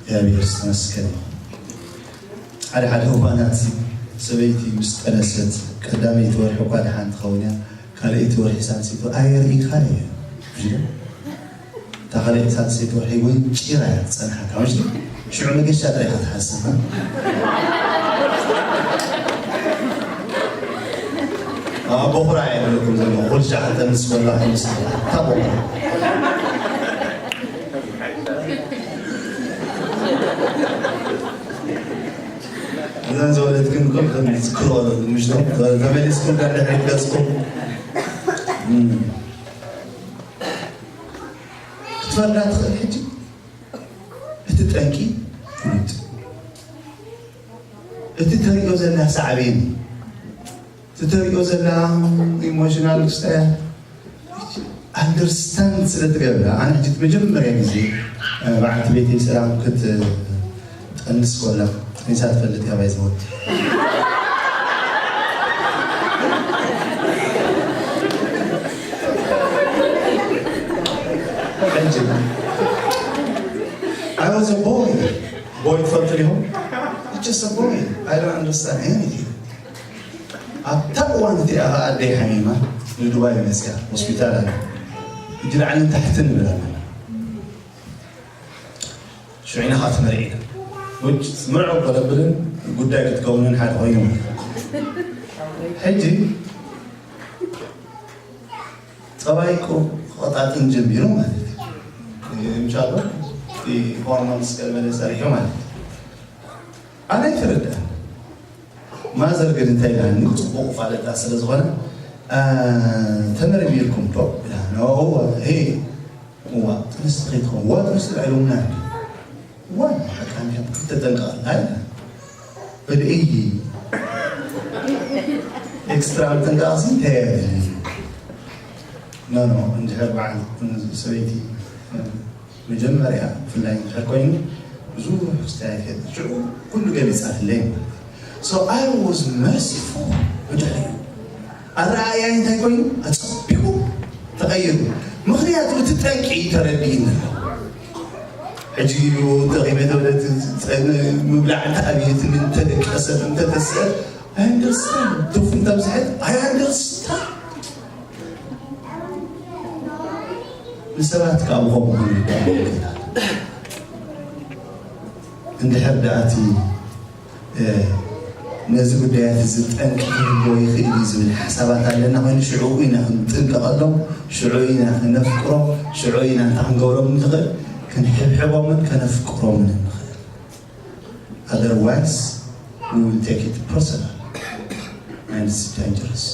እግዚኣብሔር ዝተመስገነ ይኹን። ሓደ ሓደ እዋናት ሰበይቲ ምስ ጠነሰት ቀዳመይቲ ወርሒ እኳ ደሓን ትኸውን እያ፣ ካልኣይቲ ወርሒ ሳልሰይቲ ወርሒ ኣየርእይካ እዩ። እታ ካልኣይቲ ሳልሰይቲ ወርሒ ወንጪራ እያ ትጸንሓካ፣ ምሽ? ሽዑ መገሻ ጥራይ ኢኻ ትሓስብ። ኣቦኹራ እየ ዝብለኩም ዘለኹ። ኩሉ ሻዕ ክጠንስ ከሎ ኣይምስል። እታ ቦኹራ። እዘን ዝወለድክን እኮ ከም ዝክሮ ምሽቶ ተመሊስኩም ካብ ድሕሪት ገጽኩም። እም። ክትፈርዳ ትኽእል ሕጂ። እቲ ጠንቂ ፍሉጥ። እቲ ተሪኦ ዘላ ሳዕቤን፣ እቲ ተሪኦ ዘላ ኢሞሽናል ክስታያ ኣንደርስታንድ ስለ ትገብራ፣ ኣነ ሕጂ መጀመርያ ግዜ፣ እ፣ በዓልቲ ቤተይ ሰላም ክትጠንስ ኮላ፣ ንሳ ትፈልጥ እያ ባይ ዘወት። ሕጂ፣ I was a boy. ቦይ ትፈልጡ ዲኹም? Just a boy. I don't understand anything. ኣብታ እዋን እቲኣ ኸዓ ኣደይ ሓሚማ ንዱባይ መፅያ፣ ሆስፒታል ኣለ። እጅ ላዕልን ታሕትን ንብል ኣለና። ሽዑ ኢና ኸዓ ተመርዒና። ውጭ ምርዑ ከለብልን ጉዳይ ክትከውንን ሓደ ኮይኑ ማለት እዩ። ሕጂ ጸባይ ክቐጣጥን ጀሚሩ ማለት እዩ። ምሻሎ እቲ ሆርሞንስ ገለ መለ ሰሪሑ ማለት እዩ። ኣነ ኣይተረድኣን። ማዘር ግን እንታይ ኢላኒ፣ ጽቡቕ ፋለጣ ስለ ዝኾነ፣ "አ፣ ተመርሚርኩም ዶ?" ኢላ። "ኖ፣ እወ፣ ሄ፣ እዋ፣ ጥንስቲ ከይትኸውን፣ እዋ፣ ጥንስቲ ኣይብሉና እንዲ። እዋ፣ ሓቃን ከም ክትጠንቀቐላ ኢላ። ብልእይ፣ ኤክስትራ ምጥንቃቕሲ እንታይ የድሊ?" ኖ፣ ኖ፣ እንድሕር በዓል ሰበይቲ መጀመርያ ብፍላይ እንድሕር ኮይኑ ብዙሕ ክስታይ ኣይክእል። ሽዑ ኩሉ ገሊጻትለይ ማለት እዩ። So I was merciful ብድሕሪኡ። ኣረኣእያይ እንታይ ኮይኑ? ኣጸቢቑ ተቐይሩ። ምኽንያቱ እቲ ጠንቂ ተረዲእኒ ኣሎ። ሕጂ ጠቒመ ተብለ ምብላዕ እንተኣብየትኒ፣ እንተደቀሰት፣ እንተተስአት፣ I understand። ዶፍ እንተብዝሐት፣ I understand። ንሰባት ከዓ ብኸምኡ ክንርዳእ ይግባእ። እንድሕር ደኣ እቲ፣ እ፣ ነዚ ጉዳያት እዚ ጠንቂ ክህልዎ ይኽእል እዩ ዝብል ሓሳባት ኣለና ኮይኑ፣ ሽዑ ኢና ክንጥንቀቐሎም፣ ሽዑ ኢና ክነፍቅሮ፣ ሽዑ ኢና እንታይ ክንገብሮም ንኽእል፣ ክንሕብሕቦምን ከነፍቅሮምን ንኽእል። Otherwise, we will take it personal and it's dangerous።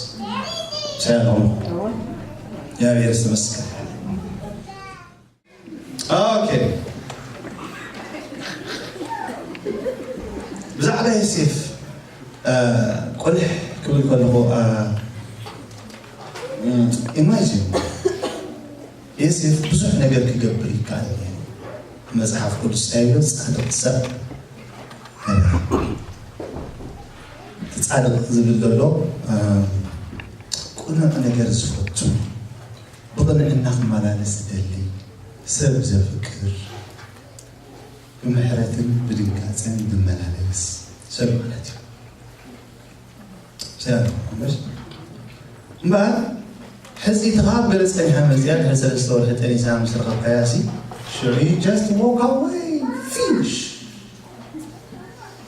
ሰላም። እግዚኣብሔር ይመስገን። ኦኬ። ብዛዕባ ዮሴፍ፣ እ፣ ቆልሕ ክብል ከለኹ፣ እ፣ ኢማጂን ዮሴፍ ብዙሕ ነገር ክገብር ይከኣል እዩ። መጽሓፍ ቅዱስ እንታይ ይብል? ጻድቕ ሰብ ነበረ። እቲ ጻድቕ ዝብል ዘሎ፣ እ፣ ቅኑዕ ነገር ዝፈቱ፣ ብቕንዕና ክመላለስ ዝደሊ፣ ሰብ ዘፍቅር፣ ብምሕረትን ብድንጋጸን ዝመላለስ ሰብ ማለት እዩ። ሰላም፣ እምበር፣ እምበኣር፣ ሕጽይትኻ ኣብ ገለ ጸኒሓ መጺኣ፣ ድሕሪ ሰለስተ ወርሒ ጠኒሳ ምስ ረኸብካያ ሲ፣ ሽዑ you just walk away፣ finish።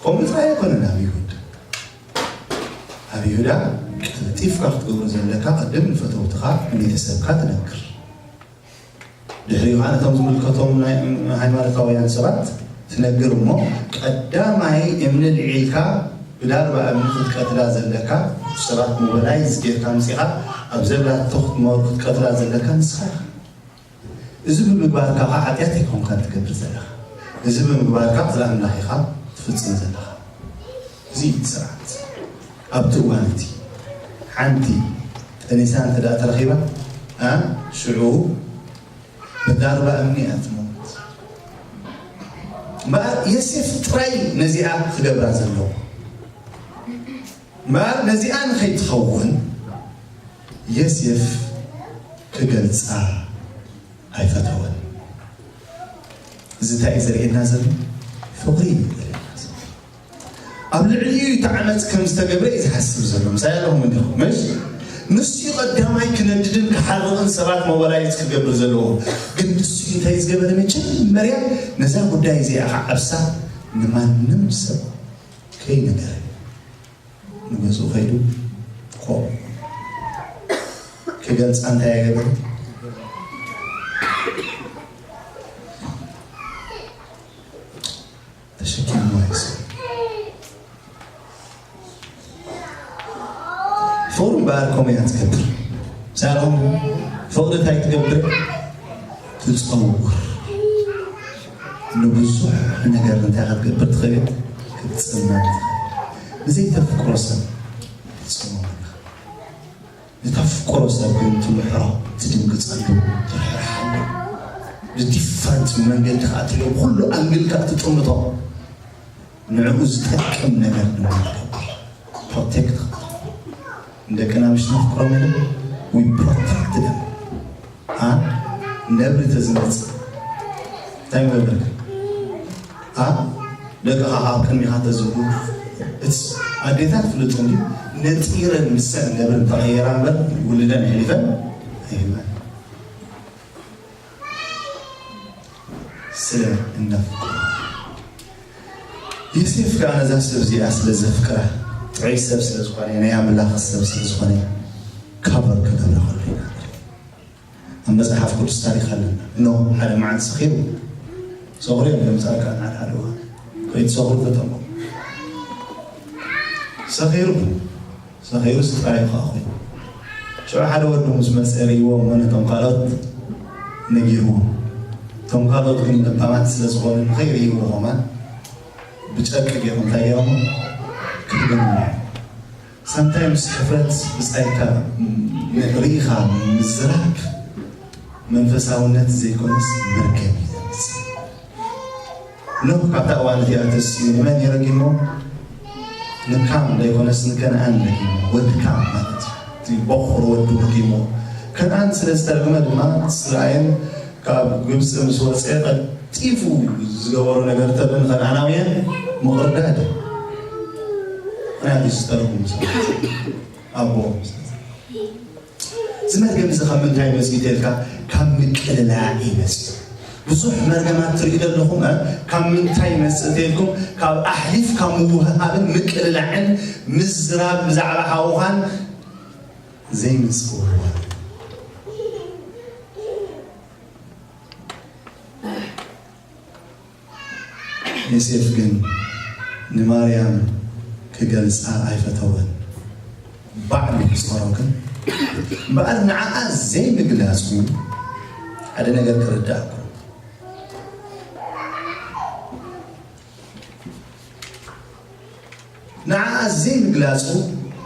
ከምኡ ጥራይ ኣይኮነን ኣብ ይሁዳ። ኣብ ይሁዳ ቀልጢፍካ ክትገብሮ ዘለካ፣ ቅድም ንፈተውትኻ፣ ንቤተሰብካ ትነግር። ድሕሪኡ ኸዓ ነቶም ዝምልከቶም ናይ ሃይማኖታውያን ሰባት ትነግር እሞ፣ ቀዳማይ እምኒ ልዒልካ ብዳርባ እምኒ ክትቀትላ ዘለካ፣ ሰባት ሞባላይዝ ጌርካ ኣምጺኻ ኣብ ዘላቶ ክትመ-፣ ክትቀትላ ዘለካ ንስኻ ኢኻ። እዚ ብምግባርካ ኸዓ ሓጢኣት ኣይኮንካን ትገብር ዘለኻ። እዚ ብምግባርካ ቃል ኣምላኽ ኢኻ ትፍጽም ዘለኻ። እዚ እዩ እቲ ስርዓት። ኣብቲ እዋን እቲ ሓንቲ ጠኒሳ እንተ ደኣ ተረኺባ፣ ኣ፣ ሽዑ ብዳርባ እምኒ እያ ትመውት። እምበኣር ዮሴፍ ጥራይ ነዚኣ ክገብራ ዘለዎ። እምበኣር ነዚኣ ንኸይትኸውን ዮሴፍ ክገልጻ ኣይፈተወን። እዚ እንታይ እዩ ዘርእየና ዘሎ? ፍቕሪ እዩ ዘርእየና ዘሎ። ኣብ ልዕሊኡ እቲ ዓመፅ ከም ዝተገብረ እዩ ዝሓስብ ዘሎ። ምሳይ ኣለኹም እንዲኹም፣ ምሽ? ንሱ እዩ ቀዳማይ ክነድድን ክሓርቕን ሰባት ሞባላይዝ ክገብር ዘለዎ። ግን ንሱ እዩ እንታይ ዝገበረ? መጀመርያ ነዛ ጉዳይ እዚኣ ክዓብሳ ንማንም ሰብ ከይነገረ ንገዝኡ ከይዱ ኮ ክገልጻ እንታይ ኣይገበረ? ተሸኪሙ ኣይስብ ፍቕሪ እምበኣር ከምኡ እያ ትገብር። ሳሮን ፍቕሪ እንታይ ትገብር? ትጸውር። ንብዙሕ ነገር እንታይ ክትገብር ትኽእል? ክትጽመም ትኽእል። ንዘይተፍቅሮ ሰብ ትጽመም ኢኻ። ንተፍቅሮ ሰብ ግን ትምሕሮ፣ ትድንግጸሉ፣ ትርሕርሓሉ። ብዲፈረንት መንገዲ ከኣ ትሪኦ፣ ብኩሉ ኣንግል ከኣ ትጥምቶ። ንዕኡ ዝጠቅም ነገር ድማ ትገብር። ፕሮቴክት ንደቅና ምሽ ነፍቅሮም ኢለ we protect them። ኣ ነብሪ ተዝመጽእ እንታይ ምገበርካ? ኣ ደቅኻ ኣብ ቅድሚኻ ተዝህቡ እስ ኣዴታት ፍልጡ እንዲ ነጢረን ምሰን ነብርን ተቐየራ እምበር ውልደን ኣሕሊፈን ኣይህባን። ስለ እነፍቅሮ። ዮሴፍ ከኣ ነዛ ሰብ እዚኣ ስለ ዘፍቅራ፣ ጥዑይ ሰብ ስለ ዝኾነ፣ ናይ ኣምላኽ ሰብ ስለ ዝኾነ፣ ካቨር ክገብራ ከሎ ኢና ንርኢ። ኣብ መጽሓፍ ቅዱስ ታሪኽ ኣለና። ኖህ ሓደ መዓልቲ ሰኺሩ፣ ሰኺሩ እዮም ጻድቃን ሓደ ሓደ እዋን። ከይትሰኽሩ ተጠንቀቑ። ሰኺሩ ሰኺሩስ ጥራዩ ከኣ ኮይኑ። ሽዑ ሓደ ወዱ ምስ መጸ ርእይዎ እሞ ነቶም ካልኦት ነጊርዎም። እቶም ካልኦት ግን ለባማት ስለ ዝኾኑ ንኸይርእይዎ ኸማን ብጨርቂ ገይሮም እንታይ ገይሮም? ክሕደኑ። ሳምታይምስ ሕፍረት ብጻይካ ም-፣ ርኢኻ ምዝራብ መንፈሳውነት ዘይኮነስ መርገም እዩ ዘምጽእ። ኖህ ካብታ እዋን እቲኣ ተሲኡ ንመን እዩ ረጊሞ? ንካም ዘይኮነስ ንከነኣን ረጊሞ። ወዲ ካም ማለት እዩ። እቲ በኹር ወዱ ረጊሞ። ከነኣን ስለ ዝተረግመ ድማ ስራኤል ካብ ግብፂ ምስ ወፀ ቀልጢፉ ዝገበሮ ነገር ተሎ ንከነኣናውያን ምቕርዳድ እዩ። ምኽንያቱ ዝተረጉሙ ሰባት ኣቦኦም እዚ መርገም እዚ ካብ ምንታይ መፂኡ ተልካ? ካብ ምቅልላዕ እዩ መፂኡ። ብዙሕ መርገማት ትርኢ ዘለኹም፣ እ፣ ካብ ምንታይ ይመፅእ ተልኩም? ካብ ኣሕሊፍካ ምውህሃብን ምቅልላዕን ምዝራብ ብዛዕባ ሓውኻን ዘይምጽውዋር። ዮሴፍ ግን ንማርያም ክገልጻ ኣይፈተወን። ባዕሉ ክጾሮ ግን እምበኣር ንዓኣ ዘይምግላጹ ሓደ ነገር ክርዳእኩም። ንዓኣ ዘይምግላጹ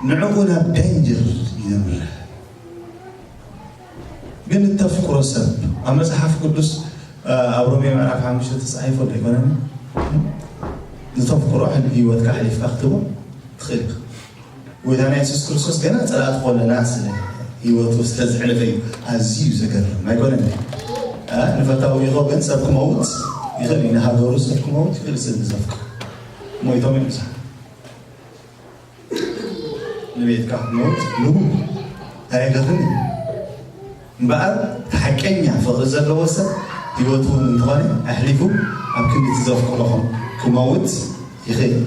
ንዕኡ ናብ ዳንጀር ይዘምርሕ። ግን እተፍቅሮ ሰብ ኣብ መጽሓፍ ቅዱስ ኣብ ሮሜ ምዕራፍ ሓሙሽተ ተጻሒፉ ኣሎ ኣይኮነን? ዝተፍቅሮ ሕል ህይወትካ ኣሕሊፍካ ክትቦ ትኽእል ኢኻ። ጎይታና የሱስ ክርስቶስ ገና ጸላእቲ ኮለና ስለ ህይወቱ ስለ ዝሕለፈ እዩ። ኣዝዩ ዘገርም ኣይኮነን? ኣ፣ ንፈታዊ ኢኾ ግን ሰብ ክመውት ይኽእል እዩ። ንሃገሩ ሰብ ክመውት ይኽእል ስለ ዘፍቅር ሞይቶም እዮም ብዙሓት። ንቤትካ ክትመውት ንቡር ኣየገርምን እዩ። እምበኣር እቲ ሓቀኛ ፍቕሪ ዘለዎ ሰብ ህይወቱ እውን እንተኾነ ኣሕሊፉ ኣብ ክንዲ እቲ ዘፍቅሮ ክመውት ይኽእል እዩ።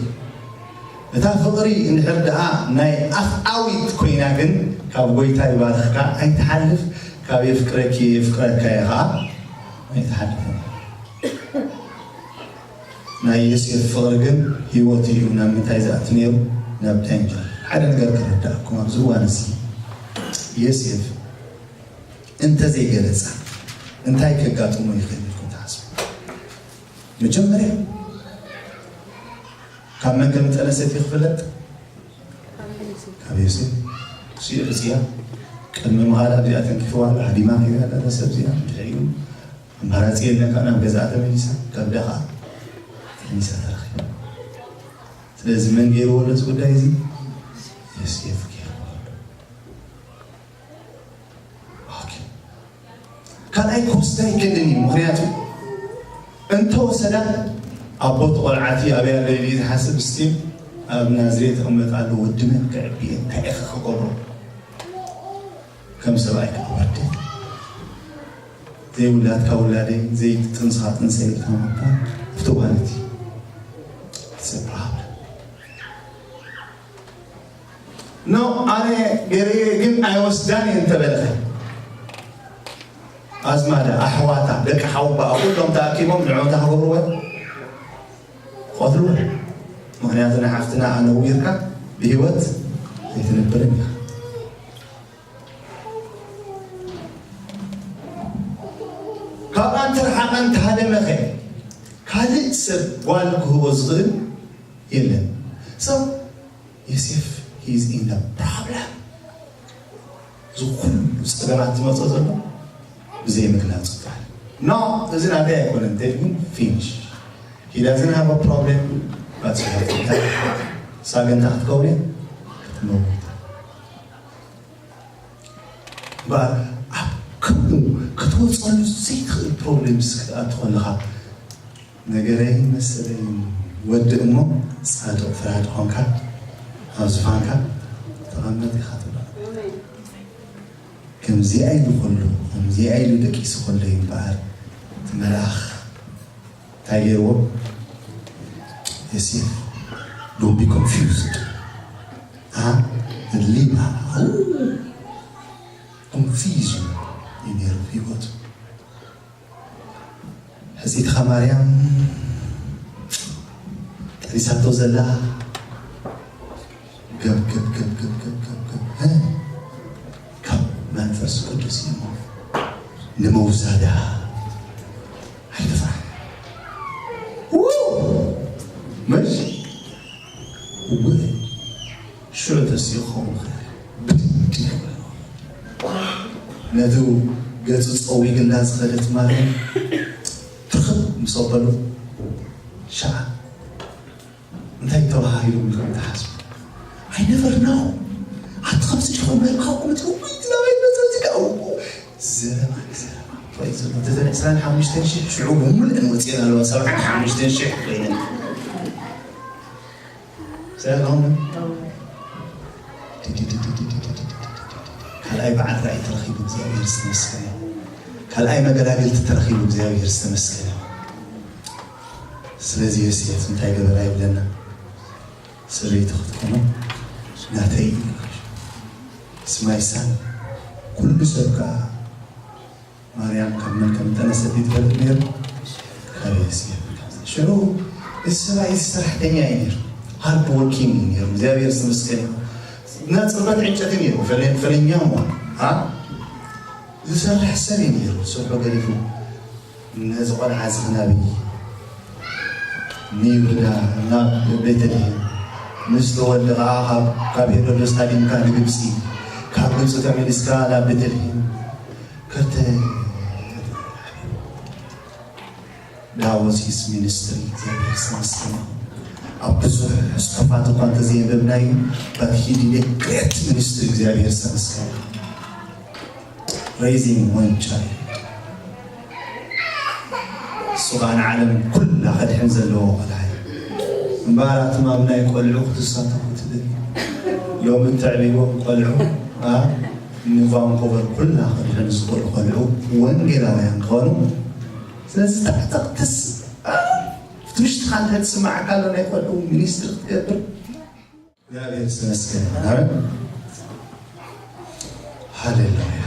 እታ ፍቕሪ እንድሕር ደኣ ናይ ኣፍኣዊት ኮይና ግን ካብ ጎይታ ይባርኽካ ኣይትሓልፍ፣ ካብ የፍቅረኪ የፍቅረካ እየ ኸዓ ኣይትሓልፍ። ናይ ዮሴፍ ፍቕሪ ግን ህይወቱ እዩ ናብ ምንታይ ዝኣቱ ነይሩ? ናብ ዳንጀር። ሓደ ነገር ክርዳእኩም ኣብዚ እዋን እዚ ዮሴፍ እንተዘይገለጻ እንታይ ከጋጥሞ ይኽእል ኢልኩም ትሓስቡ? መጀመርያ ካብ መን ከም ዝጠነሰት እዩ ክፍለጥ? ካብ ዮሴፍ። እሱ እዩ ሕፅያ። ቅድሚ ምኻድ ኣብዚኣ ተንኪፍዋ ኣላ፣ ሃዲማ ከይዳ ኣላ እዛ ሰብ እዚኣ። ድሕሪኡ ኣማራፂ የለን፣ ካብ ናብ ገዛኣ ተመሊሳ፣ ከብዳ ከዓ ተኒሳ ተረኺባ። ስለዚ መን ገይርዎ ኣሎ እዚ ጉዳይ እዚ? ዮሴፍ ገይርዎ ኣሎ። ኦኬ። ካልኣይ ክወስዳ ኣይክእልን እዩ። ምኽንያቱ እንተወሰዳ ኣቦ እቲ ቆልዓ እቲ ኣበይ ኣሎ ኢሉ እዩ ዝሓስብ። እስቲ ኣብ ናዝሬት ይቕመጥ ኣሎ፣ ወዲ መን ክዕቢ እየ፣ እንታይ ኢኻ ክገብሮ? ከም ሰብኣይ ከዓ ወርደ ዘይውላድካ ውላደይ፣ ዘይጥንስኻ ጥንሰይ ኢልካ ምባል ኣብቲ እዋን እቲ it's a problem። ኖ፣ ኣነ ገይረዮ ግን ኣይወስዳን እየ እንተበልካ፣ ኣዝማዳ፣ ኣሕዋታ፣ ደቂ ሓውባኣ ኩሎም ተኣኪቦም ንዕኡ እንታይ ክገብርዎ? ክቐትልዎ። ምኽንያቱ ንሓፍትና ኣነዊርካ ብህይወት ኣይትነብርን ኢኻ። ካብኣ እንተረሓቐ እንተሃደመኸ ካልእ ሰብ ጓል ክህቦ ዝኽእል የለን። So ዮሴፍ he is in the problem። እዚ ኩሉ ጸገማት ዝመጾ ዘሎ ብዘይ ምግላጹ ጥራሕ። No፣ እዚ ናተይ ኣይኮነን እንተ ግን finish. He doesn't have a problem but ሳግንታ ክትከውን ክትመውት እምበኣር ኣብ ከምኡ ክትወጸሉ ዘይትኽእል problems ክትኣቱ ከለኻ ነገረይን መሰለይን ወዲ እሞ ጻድቕ ፍራድ ኾንካ ኣብ ዝፋንካ ተቐመጥ ኢኻ ትብሎ። ከምዚኣ ኢሉ ከሎ ከምዚኣ ኢሉ ደቂሱ ከሎ እዩ እምበኣር እቲ መልኣኽ እንታይ ገይርዎ? ዮሴፍ don't be confused። ሊማ confusion እዩ ነይሩ ህይወቱ። ሕፂትኻ ማርያም ጠቢሳቶ ዘላ ገብ ገብ ገብ ገብ ገብ ገብ ገብ እ? ካብ መንፈስ ቅዱስ እዩ ንመውዛዳ ኣይትፍራሕ። ው! መሽ እወ ሽዑ ተሲኡ ክኸውን ይኽእል። ብድድ ይኽእል። ነቲ ገጹ ጸዊግላ ዝኸደት ማርያም ትርኽብ ምስ ኣበሉ ሸዓ እንታይ ተባሂሉ ኢልኩም ትሓስቡ? I never know። ኣቲ ከምዚ ኢኹም መልክዕኩም ትብሉ ዝናባይ መጸዚ ከኣ ዘረባ ዘረባ። ራይ ዘሎ ተተን ዕስራን ሓሙሽተን ሽሕ ሽዑ ብምልእን ወጺኤን ኣለዋ ሰብዓን ሓሙሽተን ሽሕ ኮይነን። ሰላም። ካልኣይ በዓል ራእይ ተረኺቡ እግዚኣብሔር ዝተመስገነ። ካልኣይ መገላገልቲ ተረኺቡ እግዚኣብሔር ዝተመስገነ። ስለዚ ዮሴፍ እንታይ ገበራ ይብለና? ሰበይቲ ክትኮኖ ናተይ እዩ። ስማይሳን ኩሉ ሰብ ከኣ ማርያም ካብ መን ከም እጠነሰት ይትፈልጥ ነይሩ? ካብ ዮሴፍ። ሽዑ እዚ ሰብኣይ እዚ ሰራሕተኛ እዩ ነይሩ። ሃርድ ወርኪንግ እዩ ነይሩ። እግዚኣብሔር ዝተመስገነ ይኹን። እና ጽርበት ዕንጨቲ ነይሩ። ፈለ- ፈለኛ እሞ አ ዝሰርሕ ሰብ እዩ ነይሩ። ስርሑ ገዲፉ ነዚ ቆልዓ እዚ ክናብይ ንይሁዳ ናብ ቤተልሔም ምስ ተወልደ ኸዓ ካብ- ካብ ሄሮድስ ኣዲንካ ንግብፂ፣ ካብ ግብፂ ተመሊስካ ናብ ቤተልሔም ከርተ ዳወሲስ ሚኒስትሪ እግዚኣብሔር ዝተመስገነ። ኣብ ብዙሕ ጽሑፋት እኳ እንተዘየንበብናዩ but he did a great ministry እግዚኣብሔር ዝተመስገነ። Raising one child እሱ ኸዓ ንዓለም ኩላ ከድሕን ዘለዎ ቆልዓ እዩ። እምበኣር ኣትማም ናይ ቆልዑ ክትሳተፉ ትደልዩ ሎሚ እተዕብይዎም ቆልዑ ኣ ንቫንኮቨር ኩላ ከድሕኑ ዝኽእሉ ቆልዑ ወንጌላውያን ክኾኑ ስለዚ ታዕተቕ ተስ እቲ ውሽጥኻ እንታይ ትስምዓካ ኣሎ ናይ ቆልዑ ሚኒስትሪ ክትገብር እግዚኣብሔር ዝተመስገነ ይኹን። ኣረ ሃሌሉያ።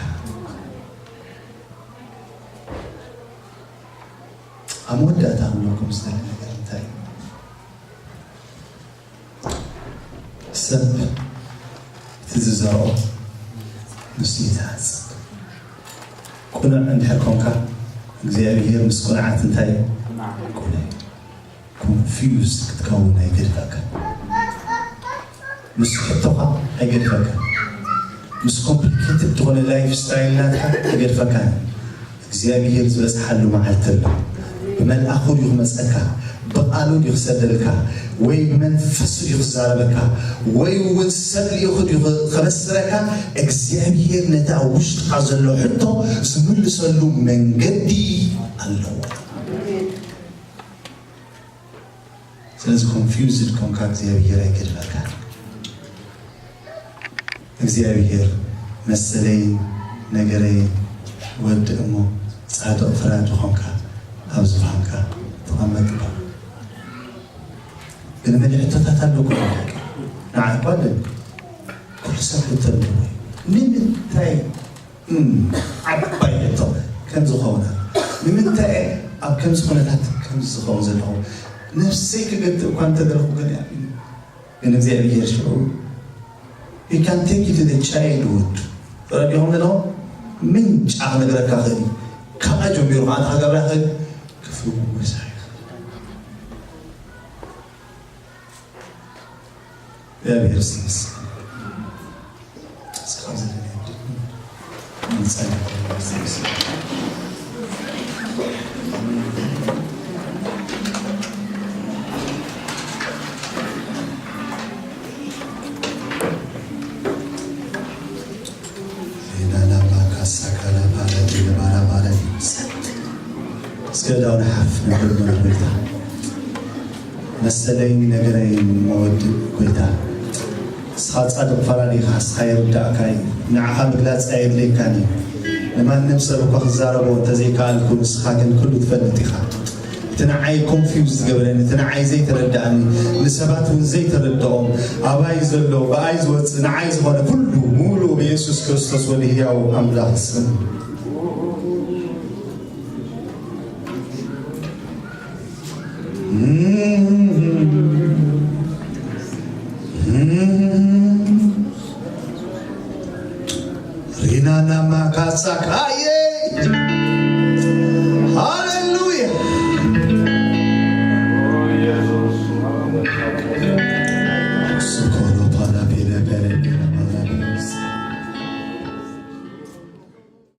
ኣብ መወዳእታ ክብለኩም ዝደሊ ነገር እንታይ እዩ? ሰብ እቲ ዝዘርኦ ንሱ እዩ ዝሓጽድ። ቁኑዕ እንድሕር ኮንካ እግዚኣብሔር ምስ ቁኑዓት እንታይ እዩ? ቁኑዕ እዩ። ኮንፊውዝ ክትከውን ኣይገድፈካ። ምስ ሕቶኻ ኣይገድፈካ። ምስ ኮምፕሊኬትድ ዝኾነ ላይፍ ስታይል ናትካ ኣይገድፈካ። እግዚኣብሔር ዝበፅሓሉ መዓልቲ ኣሎ። ብመልኣኹ ድዩ ክመፀካ? ብቓሉ ድዩ ክሰደልካ? ወይ ብመንፈሱ ድዩ ክዛረበካ? ወይ እውን ሰብ ልኢኹ ድዩ ከበስረካ? እግዚኣብሔር ነቲ ኣብ ውሽጥካ ዘሎ ሕቶ ዝምልሰሉ መንገዲ ኣለዎ። ስለዚ ኮንፊውዝድ ኮንካ እግዚኣብሔር ኣይገድፈካ። እግዚኣብሔር መሰለይን ነገረይን ወዲ እሞ ጻድቕ ፍራድ ኾንካ ኣብ ዙፋንካ ተቐመጥ እባ። ግን መን ሕቶታት ኣለኩ ንዓ እኳ ኣለኒ ኩሉ ሰብ ሕቶ ኣለዎ። ንምንታይ እም፣ ዓባይ ሕቶ ከም ዝኾነ ንምንታይ ኣብ ከምዚ ኩነታት ከምዚ ዝኸውን ዘለኹ ነፍሰይ ክገትእ እኳ እንተደለኹ ግን እያ ግን እግዚኣብሔር ሽዑ you can take it to the childhood ረዲኹም ዘለኹ ምንጫ ክነግረካ ክእል ካብኣ ጀሚሩ ከዓ ተኸገብራ ክእል ክፍውሳ እግዚኣብሔር ይመስገን። እስካብ ዘለናይ ዕድል እንጸልይ። እስከ ዳውን ሓፍ ንብል ጎይታ መሰለይን ነገረይን መወድእ ጎይታ እስኻ ጻድቕ ፈራዲኻ እስኻ ይርዳእካ እዩ ንዓኻ ምግላጽ ኣየድልየካን እዩ ንማንም ሰብ እኳ ክዛረቦ እንተዘይከኣልኩ ንስኻ ግን ኩሉ ትፈልጥ ኢኻ እቲ ንዓይ ኮንፊውዝ ዝገበረኒ እቲ ንዓይ ዘይተረዳእኒ ንሰባት እውን ዘይተረድኦም ኣባይ ዘሎ ብኣይ ዝወፅእ ንዓይ ዝኾነ ኩሉ ሙሉ ብየሱስ ክርስቶስ ወዲ ህያው ኣምላኽ ስም ሪናና ማካሳካየ